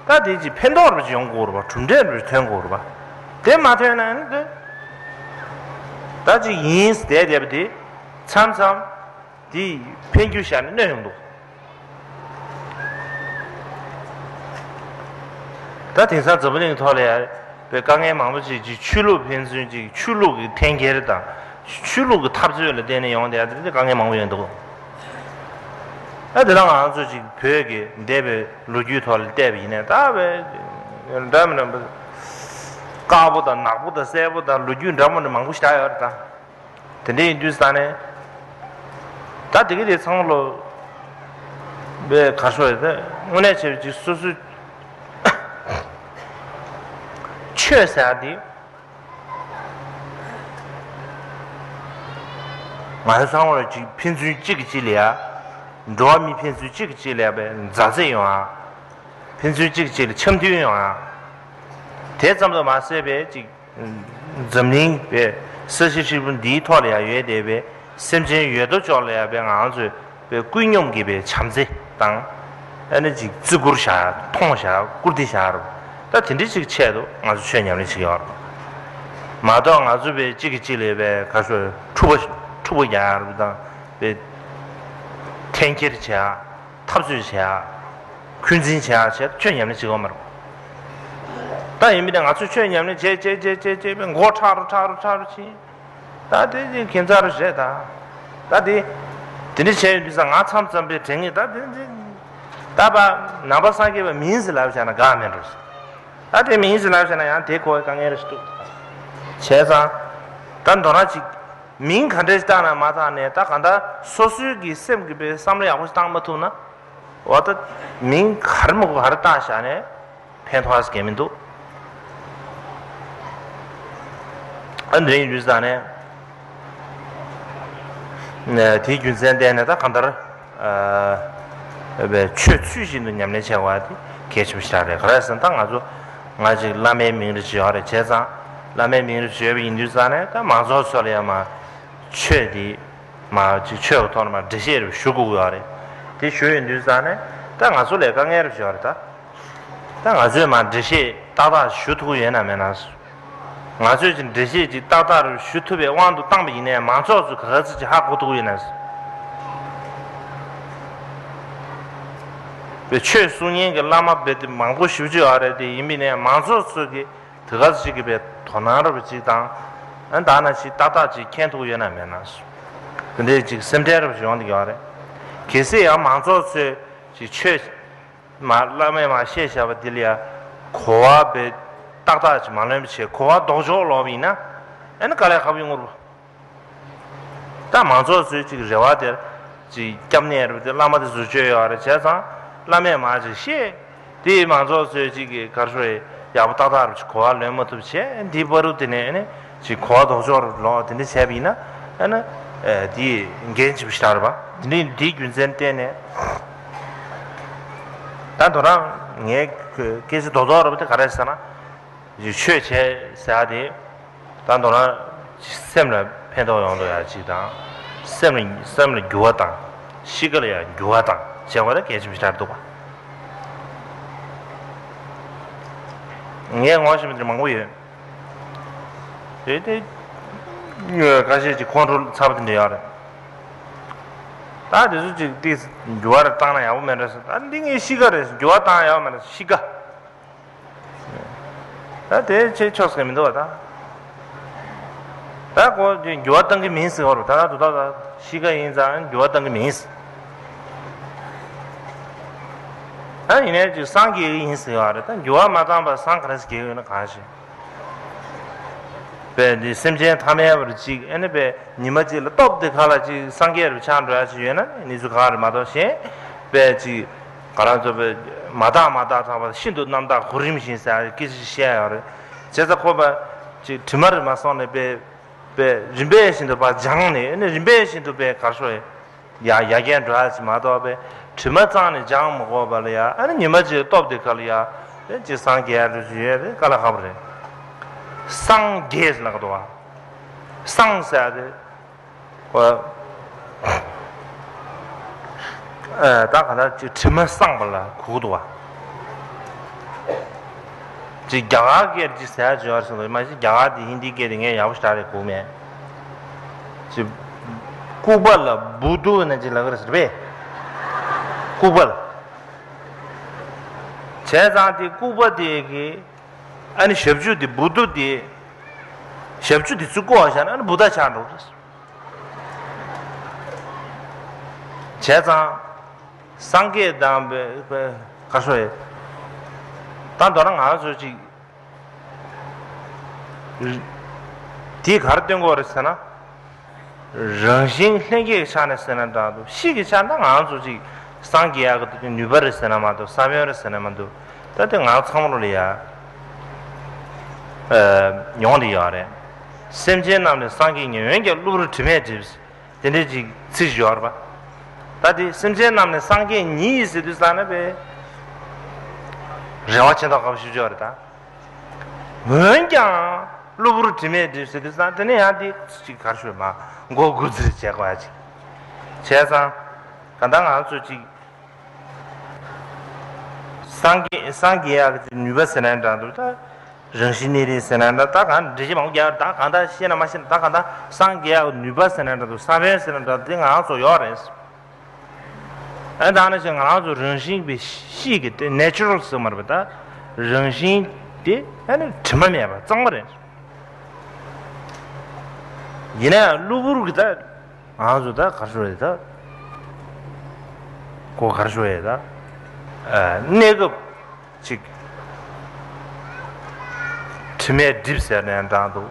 ད་དེ་ཅིག་ཕན་ཐོགས་རུ་ཅིག་ཡོང་དགོས་རེད་པ། གྲུབ་འབྲས་རུ་ཐོན་དགོས་རེད་པ། དེ་མ་ཐོན་ན་ནི་དེ་ད་ཅིག་ཡིན་བསྡད་བསྡད་པ་དེ་མཚམས་མཚམས་དེ་ཕན་རྒྱུ་བཞག་ནས་གནོད་ཡོང་འདུག་ད་དེང་སང་འཛམ་བུ་གླིང་ཐོག་ལ་ཡང་པའི་དཀའ་ངལ་མང་པོ་ཅིག་ཅིག་ཆོས་ལུགས་ཕན་ཚུན་ཅིག་ཆོས་ལུགས་ཀྱི་འཐེན་འཁྱེར་དང་། ཆོས་ལུགས་ཀྱི་འཐབ་རྩོད་ལ་བརྟེན་ནས་ཡོང་བསྡད་དེ་དཀའ་ངལ་མང་པོ་ཡོང་འདུག་ཨ་དེ་ལ་ང་ཚོ་ཅིག་བོད་ཀྱི་འདས་པའི་ལོ་རྒྱུས་ཐོག་ལ་བལྟས་པ་ཡིན་ནའི་ད་བས་འདྲ་མི་འདྲ་དཀར་པོ་དང་ནག་པོ་དང་སེར་པོ་དང་ལོ་རྒྱུས་འདྲ་མི་འདྲ་མང་པོ་ཞིག་བཞག་ཡོད་རེད་ད། དེ་འདྲ་ཡིན་དུས་ཙང་ནས། ད་དེ་ག་དེ་ཚང་མ་ལོ་བས་གར་ཤོར་ཡོད་ད། དངོས་གནས་བྱས་པ་ཅིག་སོ་སོའི་ཆོས་ཟེར་ཡ་དེ། ང་ཚོ་ཚང་མ་ལ་ཅིག་ཕན་ཚུན་གཅིག་གིས་གཅིག་ལ་ཡ། འགྲོ་བ་མི་ཕན་ཚུན་གཅིག་གིས་གཅིག་ལ་ཡ་པའི་མཛའ་བརྩེ་ཡོང་ཡ། ཕན་ཚུན་གཅིག་གིས་གཅིག་ལ་འཆམ་མཐུན་ཡོང་ཡ། དེ་ཙམ་དུ་མ་ཟད་པའི་ཅིག་འཛམ་གླིང་པའི་ས་གཞི་ཧྲིལ་པོ་འདིའི་ཐོག་ལ་ཡ་ཡོད་བསྡད་པའི་སེམས་ཅན་ཡོད་དོ་ཅོག་ལ་ཡ་པའི་ང་ཚོས་པའི་ཀུན་སྙོམས་ཀྱི་པའི་བྱམས་བརྩེ་དང་། ཨ་ནི་ཅིག་བརྩི་བཀུར་བྱ། མཐོང་བྱ། བཀུར་སྟི་བྱ་རུ། ད་དེ་འདྲ་ཅིག་ཆེད་དུ་ང་ཚོ་ཆོས་ཉམས་ལེན་བྱེད་ཀྱི་ཡོད་རེད། མ་གཏོགས་ང་ཚོ་པའི་གཅིག་གིས་གཅིག་ལ་པའི་ཁ་ཤོ་འཁྲུག་པ་འཁྲུག་པ་རྒྱག་རུ་དང་པའི་འཐེན་འཁྱེར་བྱ། འཐབ་རྩོད་བྱེད་ཡ། འཁོན་འཛིན་བྱེད་ཡ་བྱས་ཆོས་ཉམས་ལེན་བྱེད་དགོས་མ་རེད། ད་ཡིན་མིན་ནས་ང་ཚོས་ཆོས་ཉམས་ལེན་བྱེད་བྱེད་བྱེད་བྱེད་བྱེད་པའི་མགོ་ཁྲག་རུ་ཁྲག་རུ་ཁྲག་རུ་ཕྱིན། ད་དེ་ཅིག་ཁྱད་མཚར་རུ་བྱས་ད། ད་དེ་དེ་འདྲ་བྱས་ཡོད་དུས་ཙང་ང་མཚམས་མཚམས་པའི་དྲན་གི་ད་དེ་ཅིག་ད་པ་ནང་པ་སངས་རྒྱས་པ་མིན་ཟེར་ལབ་བྱས་ན་དགའ་མེད་འགྲོ། ད་དེ་མིན་ཟེར་ལབ་བྱས་ན་ཡང་དེ་གོ་བའི་དཀའ་ངལ་རེ་ཞིག་འདུག་བྱས་ཙང་། ད་མདོར་ན་ཅིག་མིང་ག་འདྲ་ཞིག་བཏགས་ན་མ་བཏགས་ནས་ད་གང་ལྟར་སོ་སོའི་གི་སེམས་ཀྱི་པའི་བསམ་བློ་ཡག་པོ་ཞིག་བཏང་མ་ཐུབ་ན། འོ་ད་མིང་ག་རེ་མ་གོ་ག་རེ་བཏགས་བཞག་ནས་ཕན་ཐོགས་ས་གང་ཡང་མི་འདུག་ཨ་འདི་ཡིན་དུས་ཙང་ནས། ནས་དེའི་རྒྱུ་མཚན་བརྟེན་ནས་ད་གང་ལྟར། ཨ་པའི་ཆོས་ཚུལ་བཞིན་དུ་ཉམས་ལེན་བྱེད་དགོས་པ་དེ་གལ་ཆེན་པོ་ཞིག་རེད། ག་རེ་ཟེར་ན་ད་ང་ཚོ་ང་ཅིག་བླ་མའི་མིང་རེ་ཅིག་ཡོད་རེད། བྱས་ཙང་བླ་མའི་མིང་རེ་ཅིག་ཡོད་པ་ཡིན་དུས་ཙང་ནས་ད་མང་ཚོགས་ཚོ་ལ་ཡང་མ་ཆོས་དེ་མ་ཅིག་ཆོས་ཀྱི་ཐོག་ནས་མ་འགྲེལ་བཤད་རེ་ཞུ་དགོས་ཀྱི་ཡོད་རེད། དེ་ཞུ་ཡོང་དུས་ཙང་ནས་ད་ང་ཚོ་ལ་དཀའ་ངལ་རེ་ཅིག་ཡོད་རེད་ད། ད་ང་ཚོས་མ་འགྲེལ་བཤད་ཏག་ཏག་ཞུ་ཐུབ་ཀྱི་ཡོད་ན་མེད་ན། ང་ཚོས་ཀྱི་འགྲེལ་བཤད་ཅིག་ཏག་ཏག་རུ་ཞུ་ཐུབ་པའི་དབང་དུ་བཏང་པ་ཡིན་ནའི་མང་ཚོགས་ཚོས་ག་ག་ཚོད་ཅིག་ཧ་གོ་ཐུབ་ཀྱི་ཡོད་ན། པའི་ཆོས་གསུང་མཁན་གྱི་བླ་མ་རྦད་དེ་མང་པོ་ཞེ་པོ་ཅིག་ཡོད་རེད། དེ་ཡིན་པ་ཡིན་ནའི་མང་ཚོགས་ཚོས་ཀྱི་དེ་ག་ཚོད་ཅིག་གི་པའི་དོ་སྣང་རུ་ཅིག་དང་། ཨ་ད་ན་ཅིག་ཏག་ཏག་ཅིག་མཁྱེན་ཐུབ་ཀྱི་ཡོད་ན་མེད་ན། དེ་འདྲའི་ཅིག་སེམས་ཁྲལ་རུ་ཡོང་གི་ཡོད་རེད། གལ་སྲིད་ཡང་མང་ཚོགས་ཚོས་ཅིག་ཆོས། མ་བླ་མས་མ་བཤད་བཞག་པ་འདི་ལ་ཡ་གོ་བ་བས་ཏག་ཏག་ཅིག་མ་ལོན་པ་བྱས་གོ་བ་ལྡོག་ཕྱོགས་ལོག་པ་ཡིན་ན། ཨ་ནི་དཀའ་ལས་ཁག་པོ་ཡོང་གི་རེད་པ། ད་མང་ཚོགས་ཚོས་ཅིག་རེ་བ་དེར་ཅིག་སྐྱབས་གནས་རེད་པ། དེ་བླ་མ་དེ་ཟུར་བཅོས་ཡོད་རེད། བྱས་ཙང་བླ་མས་མ་ཅིག་བཤད། དེ་མང་ཚོགས་ཚོས་ཅིག་གི་གར་ཤོར་ཡག་པོ་ཏག་ཏག་རུ་ཅིག་གོ་བ་ལོན་མ་ཐུབ་བྱས། འདི་བར་དུ་དེ་ནས་ཨ་ནི་ཅིག་གོ་བ་ལྡོག་ཕྱོགས་རུ་ལོག་དེ་འདྲ་བྱས་པ་ཡིན་ན། ཨ་ནི་དེ་འགན་ཆེ་པོ་ཞིག་རེད་པ། དེ་འདྲའི་འདིའི་རྒྱུ་མཚན་བརྟེན་ནས། ད་དོ་རང་ངའི་སྐད་ཆ་རྡོག་རྡོག་རེད་པ། དེ་ག་རེ་ཟེར་ན། ཆོས་བྱས་ཟེར་ཡ་དེ་ད་དོ་རང་སེམས་ལ་ཕན་ཐོགས་ཡོང་འདུག་ཡ་གཅིག་དང་། སེམས་ལ་སེམས་ལ་འགྱུར་བ་དང་། གཤིས་ཀ་ལ་ཡང་འགྱུར་བ་དང་བྱེད་དགོས་ན་གལ་ཆེན་པོ་ཞིག་རེད་འདུག་པ། ངས་ངོ་ཤེས་པ་དེ་མང་པོ་ཡོད། དེ་དེ་ཁ་ཤས་ཀྱི་ཁོང་ཁྲོ་ཚ་པོ་དེ་འདྲ་ཡོད་རེད། ད་དེ་ཚོ་ཅིག་ཏིས་འགྱུར་བ་རེ་བཏང་ན་ཡག་པོ་མེད་འགྲོ་ཟེར། ད་འདི་ངའི་གཤིས་ཀ་རེད། འགྱུར་བ་བཏང་ཡག་པོ་མེད་འགྲོ་ཟེར། གཤིས་ཀ། ད་དེ་ཆེས་ཆོག་ཟེར་མི་འདུག་བ་ད། ད་ཁོ་འགྱུར་བ་བཏང་གི་མིན་ཟེར་བ་རེད། ད་ད་དུ་ད་ད་གཤིས་ཀ་ཡིན་ཙང་འགྱུར་བ་བཏང་གི་མིན་ཟེར། ད་ཡིན་ནའི་ཅིག་སངས་རྒྱས་ཀྱི་ཡིན་ཟེར་བ་རེད། ད་འགྱུར་བ་མ་བཏང་བར་སངས་ག་རེ་ཟེར་རྒྱས་ཡོད་ན་གང་ཤེས། པས་འདི་སེམས་ཅན་ཐ་མལ་པར་ཅིག་ཨེ་ནི་པས་ཉི་མ་གཅིག་ལ་སྟོབས་དེ་ག་ལ་ཅིག་སངས་རྒྱས་རུ་ཆགས་འགྲོ་ཡ་ཅིག་ཡོད་ན་ནི་ཚོ་ག་རེ་མ་གཏོགས་གཞན་པས་ཅིག་ག་རང་ཚོ་པས་མ་དག་མ་དག་ཐག་པ་ཤིན་ཏུ་རྣམ་དག་གོ་རིམ་བཞིན་ཟེར་ཡ་སྐད་ཆ་ཞིག་བཤད་ཡོད་རེད། བྱས་ཙང་ཁོ་པ་ཅིག་དྲི་མ་རེ་མ་སོང་ནས་པས་པས་རིམ་པས་བཞིན་དུ་པ་སྦྱངས་ནས་ཨེ་ནི་རིམ་པས་བཞིན་དུ་པས་གར་ཤོར་ཡ། ཡ་ཡ་རྒྱས་འགྲོ་ཡ་ཅིག་མ་གཏོགས་པའི་དྲི་མ་གཙང་ནས་སྦྱང་མི་དགོས་པ་ལ་ཡ། ཨ་ནི་ཉི་མ་གཅིག་སྟོབས་དེ་ག་ལ་ཡ། དེ་ཅིག་སངས་རྒྱས་རུ་ཅིག་ཡོད་རེད། དཀའ་ལས་ཁག་པོ་རེད། སངས་རྒྱས་ལབ་གི་འདུག་བ། སངས་ཟེར་ཡ་དེ། བ། ཨ། ད་ག་ད་ཅིག་དྲི་མ་སངས་པ་ལ་གོ་གི་འདུག་བ། ཅིག་རྒྱ་གར་སྐད་ཅིག་ཟེར་ཡ་ཅིག་ཡོད་རེད་ཟེར་འདུག་མ་གཞི་རྒྱ་གར་དེ་ཧིན་དིའི་སྐད་དེ་ངས་ཡག་པོ་ཞེ་དྲག་རེད་གོ་མེད། ཅིག་ལྐུགས་པ་ལ་བུ་དུ་ན་ཅིག་ལབ་ཀྱི་རེད་ཟེར་པས། ལྐུགས་པ་ལ། བྱས་ཙང་དེ་ལྐུགས་པ་དེ་གི་ཨ་ནི་ཞབས་ཀྱུ་དེ་བུ་དུ་དེ། ཞབས་ཀྱུ་དེ་ཚུར་བཀོག་བཞག་ན་ཨ་ནི་བུ་ད་ཆགས་འགྲོ་གི་རེད། བྱས་ཙང་། སངས་རྒྱས་དང་བའི་བའི་ག་རེ་ཟེར། ད་མདོར་ན་ང་ཚོ་ཅིག་དེས་ག་རེ་སྟོན་གྱི་ཡོད་རེད་ཟེར་ན། རང་བཞིན་ལྷན་སྐྱེས་ཀྱི་ཆ་ནས་ཟེར་ན་འདྲ་འདུག་ཕྱིའི་ཆ་ནས་ང་ཚོ་ཅིག་སངས་རྒྱས་ཡག་གི་ནུས་པ་རེད་ཟེར་ན་མ་གཏོགས་ས་བོན་རེད་ཟེར་ན་མ་གཏོགས། ད་དེ་ང་ཚང་མ་ལ་ཡ། ཨ། མྱོང་བསྡད་ཡོད་རེད། སེམས་ཅན་རྣམས་ནི་སངས་རྒྱས་ཉིད། འོན་ཀྱང་གློ་བུར་དྲི་མས་བསྒྲིབས། དེ་འདྲའི་ཅིག་ཚིག་ཞིག་ཡོད་རེད་པ། ད་དེ་སེམས་ཅན་རྣམས་ནི་སངས་རྒྱས་ཉིད་ཟེར་དུས་ཙང་ན་པས་རེ་བ་བྱེད་མདོག་ཁ་པོ་ཞིག་ཡོད་རེད་ད། འོན་ཀྱང་གློ་བུར་དྲི་མས་བསྒྲིབས་ཟེར་དུས་ཙང་དེ་ནས་ཡང་དེ་ཅིག་ག་རེ་ཞུ་མ་མགོ་སྒུར་ཙིར་བྱེད་དགོས་ཡ་ཅིག་བྱས་ཙང་ག་ད་ང་ཚོ་ཅིག་སངས་རྒྱས་སངས་རྒྱས་ཡག་གི་ནུས་པ་ཟེར་ན་འདྲ་འདུག་ད་རང་བཞིན་གནས་རིགས་ཟེར་ན་འདྲ། ད་གང་འགྲེལ་བཤད་མང་པོ་རྒྱག་ད་གང་ད་ཤེས་ན་མ་ཤེས་ན་ད་གང་ད་སངས་རྒྱས་ཡག་གི་ནུས་པ་ཟེར་ན་འདྲ་འདུག་ས་བོན་ཟེར་ན་འདྲ་འདུག་དེ་ང་ཚོ་ཡོད་རེད། ཨ་ད་ནི་ང་ཚོ་རང་བཞིན་པའི་གཤིས་ཀྱི་དེ་ནེ་ཅུ་རལ་ཟེར་མ་རེད་པ། ད་རང་བཞིན་དེ་ཨ་ནི་དྲི་མ་མེད་པ་གཙང་མ་རེད། ཡིན་ན་ཡང་གློ་བུར་གྱི་ད། ང་ཚོ་ད་ག་རེ་ཞུ་ཡས་ད། ཁོ་ག་རེ་ཞུ་ཡས་ད། ཨ། གནས་སྐབས་ཅིག་དྲི་མས་བསྒྲིབས་ཟེར་ནས་འདྲ་འདུག་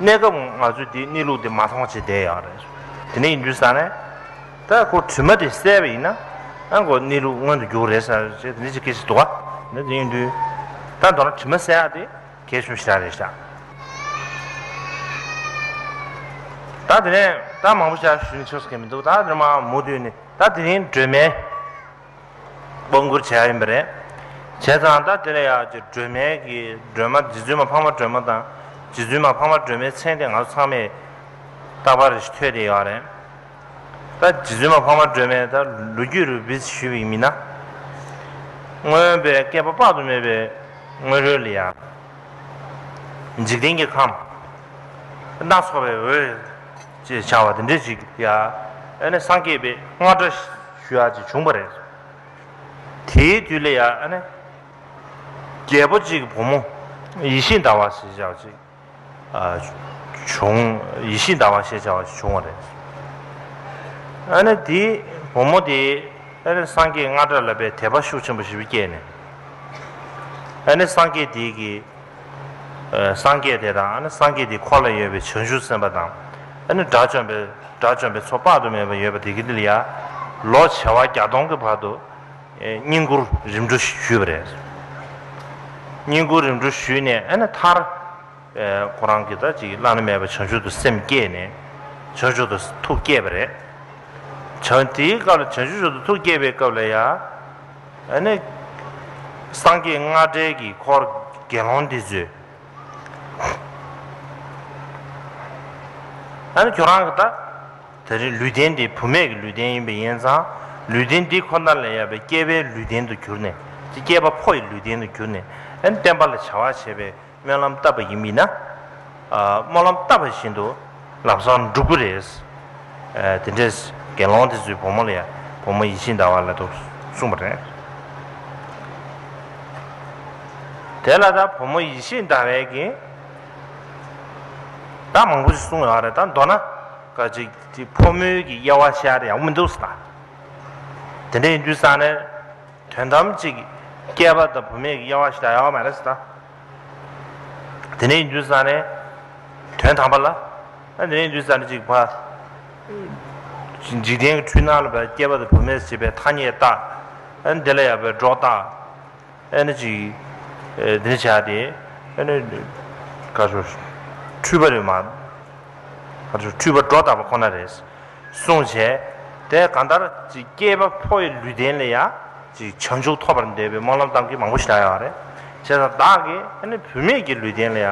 གནས་སྐབས་ང་ཚོས་དེའི་གནས་ལུགས་དེ་མ་མཐོང་བྱས་བསྡད་ཡོད་རེད། དེ་ནས་ཡིན་དུས་ཙང་ནས། ད་ཁོ་དྲི་མ་དེ་བསལ་བ་ཡིན་ན། ཨ་ཁོ་གནས་ལུགས་མངོན་དུ་འགྱུར་རེད་ཟེར་བྱས་དེ་འདྲ་ཅིག་སྐད་ཆ་འདུག་ག་ནས་དེ་ཡིན་དུས། ད་མདོར་ན་དྲི་མ་བསལ་ཡག་དེ། གལ་ཆེན་པོ་ཞེ་དྲག་རེད་ཤག་ད་དེ་ནས་ད་མང་པོ་ཞིག་ཞུ་ནས་ཆོག་ས་གང་མི་འདུག་ད་དེ་ནས་མ་མུ་མཐུད་ནས་ད་དེ་རིང་སྒྲོལ་མའི་དཔང་བསྐུར་བྱས་ཡིན་པ་རེད། བྱས་ཙང་ད་དེ་ལ་ཡ་ཅིག་སྒྲོལ་མའི་གི་སྒྲོལ་མ་རྗེ་བཙུན་མ་འཕགས་མ་སྒྲོལ་མ་དང་རྗེ་བཙུན་མ་འཕགས་མ་སྒྲོལ་མའི་མཚན་དེ་ང་ཚོ་ཚང་མས་རྟག་པར་ཐོས་བསྡད་ཡོད་རེད། ད་རྗེ་བཙུན་མ་འཕགས་མ་སྒྲོལ་མའི་ད་ལོ་རྒྱུས་རུ་བིས་ཞུས་པ་ཡིན་ན། སྔོན་པའི་བསྐལ་པ་དཔག་ཏུ་མེད་པའི་སྔོན་རོལ་ལ་ཡ། འཇིག་རྟེན་གྱི་ཁམས། སྣ་ཚོགས་པའི་འོད་ཅེས་བྱ་བ་དེ་འདྲ་ཞིག་ཡ། ཨ་ནི་སངས་རྒྱས་པའི་རྔ་སྒྲ་ཞུ་ཡག་ཅིག་བྱུང་བ་རེད། དེའི་དུས་ལ་ཡ་ཨ་ནི། རྒྱལ་པོ་གཅིག་གི་བུ་མོ་ཡིད་བཞིན་ཟླ་བ་ཞེས་བྱ་བ་ཅིག་ཨ། བྱུང་། ཡིད་བཞིན་ཟླ་བ་ཞེས་བྱ་བ་ཞིག་བྱུང་བ་རེད། ཨ་ནི་དེའི་བུ་མོ་དེས་ཨ་ནི་སངས་རྒྱས་རྔ་སྒྲ་ལ་དཔེ་དད་པ་ཤུགས་ཆེན་པོ་ཞིག་སྐྱེས་ནས། ཨ་ནི་སངས་རྒྱས་དེ་གི་ཨ། སངས་རྒྱས་དེ་དང་ཨ་ནི་སངས་རྒྱས་དེའི་འཁོར་ལ་ཡོད་པའི་བྱང་ཆུབ་སེམས་དཔའ་དང་། ཨ་ནི་དགྲ་བཅོམ་པའི་དགྲ་བཅོམ་པའི་ཚོགས་དཔག་ཏུ་མེད་པ་ཡོད་པ་དེ་གི་འདི་ལ་ཡ། ལོ་བྱེ་བ་བརྒྱ་སྟོང་གི་བར་དུ་ཨེ། བསྙེན་བཀུར་རིམ་གྲོ་ཞུས་པ་རེད། བསྙེན་བཀུར་རིམ་གྲོ་ཞུས་ནས་ཨ་ནི་མཐར། ཨེ། ཁོ་རང་གིས་ད་ཅིག་བླ་ན་མེད་པ་བྱང་ཆུབ་ཏུ་སེམས་བསྐྱེད་ནས་བྱང་ཆུབ་ཏུ་ཐུགས་བསྐྱེད་པ་རེད། བྱང་། དེའི་སྐབས་ལ་བྱང་ཆུབ་མཆོག་ཏུ་ཐུགས་བསྐྱེད་པའི་སྐབས་ལ་ཡ། ཨ་ནི་སངས་རྒྱས་རྔ་སྒྲའི་གི་འཁོར་དགེ་སློང་འདི་ཚོས། ཨ་ནི་ཁྱོད་རང་གི་ད། དེ་རིང་ལུས་རྟེན་འདི་བུད་མེད་ཀྱི་ལུས་རྟེན་ཡིན་པ་ཡིན་ཙང་། ལུས་རྟེན་འདི་ཁོ་ན་ལ་ཡ་པའི་སྐྱེས་པའི་ལུས་རྟེན་དུ་གྱུར་ནས། ཅིག་སྐྱེས་པ་ཕོ་ཡི་ལུས་རྟེན་དུ་གྱུར་ནས། ཨ་ནི་བསྟན་པ་ལ་བྱ་བ་བྱེད་པའི་སྨོན་ལམ་བཏབ་པ་ཡིན་པས་ན། ཨ། སྨོན་ལམ་བཏབ་པ་བཞིན་དུ་ལམ་སང་འགྲུབ་ཀྱི་རེད། ཨ། དེ་འདྲས་དགེ་སློང་དེ་ཚོའི་བུ་མོ་ལ་ཡ། བུ་མོ་ཡིད་བཞིན་ཟླ་བ་ལ་དུ་གསུངས་པ་རེད། དེ་ལ་ད་བུ་མོ་ཡིད་བཞིན་ཟླ་བས་ཀྱིས་ད་མང་པོ་ཞིག་གསུངས་ཡོད་རེད། ད་མདོར་ན་ག་ཅིག་ཅིག་ཕོ་མོའི་གི་དབྱེ་བ་བཤད་ཡག་མི་འདུག་ཟེར་ད། དེ་འདྲ་ཡིན་དུས་ཙང་ནས་དོན་དམ་ཅིག་སྐྱེས་པ་དང་བུད་མེད་ཀྱི་དབྱེ་བ་ཞིག་ད་ཡོད་མ་རེད་ཟེར་ད། དེ་འདྲ་ཡིན་དུས་ཙང་ནས་དོན་དམ་པ་ལ། ཨ། དེ་འདྲ་ཡིན་དུས་ཙང་ནས་ཅིག་ཕ། འཇིག་རྟེན་གྱི་འཁྲུལ་སྣང་ལ་བས་སྐྱེས་པ་དང་བུད་མེད་ཅེས་པའི་ཐ་སྙད་བཏགས། ཨ། འདི་ལ་ཡ་པའི་སྒྲོ་བཏགས། ཨ་ནི་ཅིག་ཨེ། འདི་ནི་བྱ་སྟེ། ཨ་ནི་ག་ཚོད་འཁྲུལ་པ་རེད་མ། ག་ཚོད་འཁྲུལ་པ་སྒྲོ་བཏགས་པ་ཁོ་ན་རེད། གསུངས་བྱས། དེ་གང་ལྟར་ཅིག་སྐྱེས་པ་ཕོ་ཡི་ལུས་རྟེན་ལ་ཡ་ཅིག་བྱང་ཆུབ་ཐོབ་པར་འདོད་པའི་སྨོན་ལམ་བཏབ་མཁན་མང་པོ་ཞིག་ཡོད་རེད། བྱས་ཙང་བདག་གིས་ཨ་ནི་བུད་མེད་ཀྱི་ལུས་རྟེན་ལ་ཡ་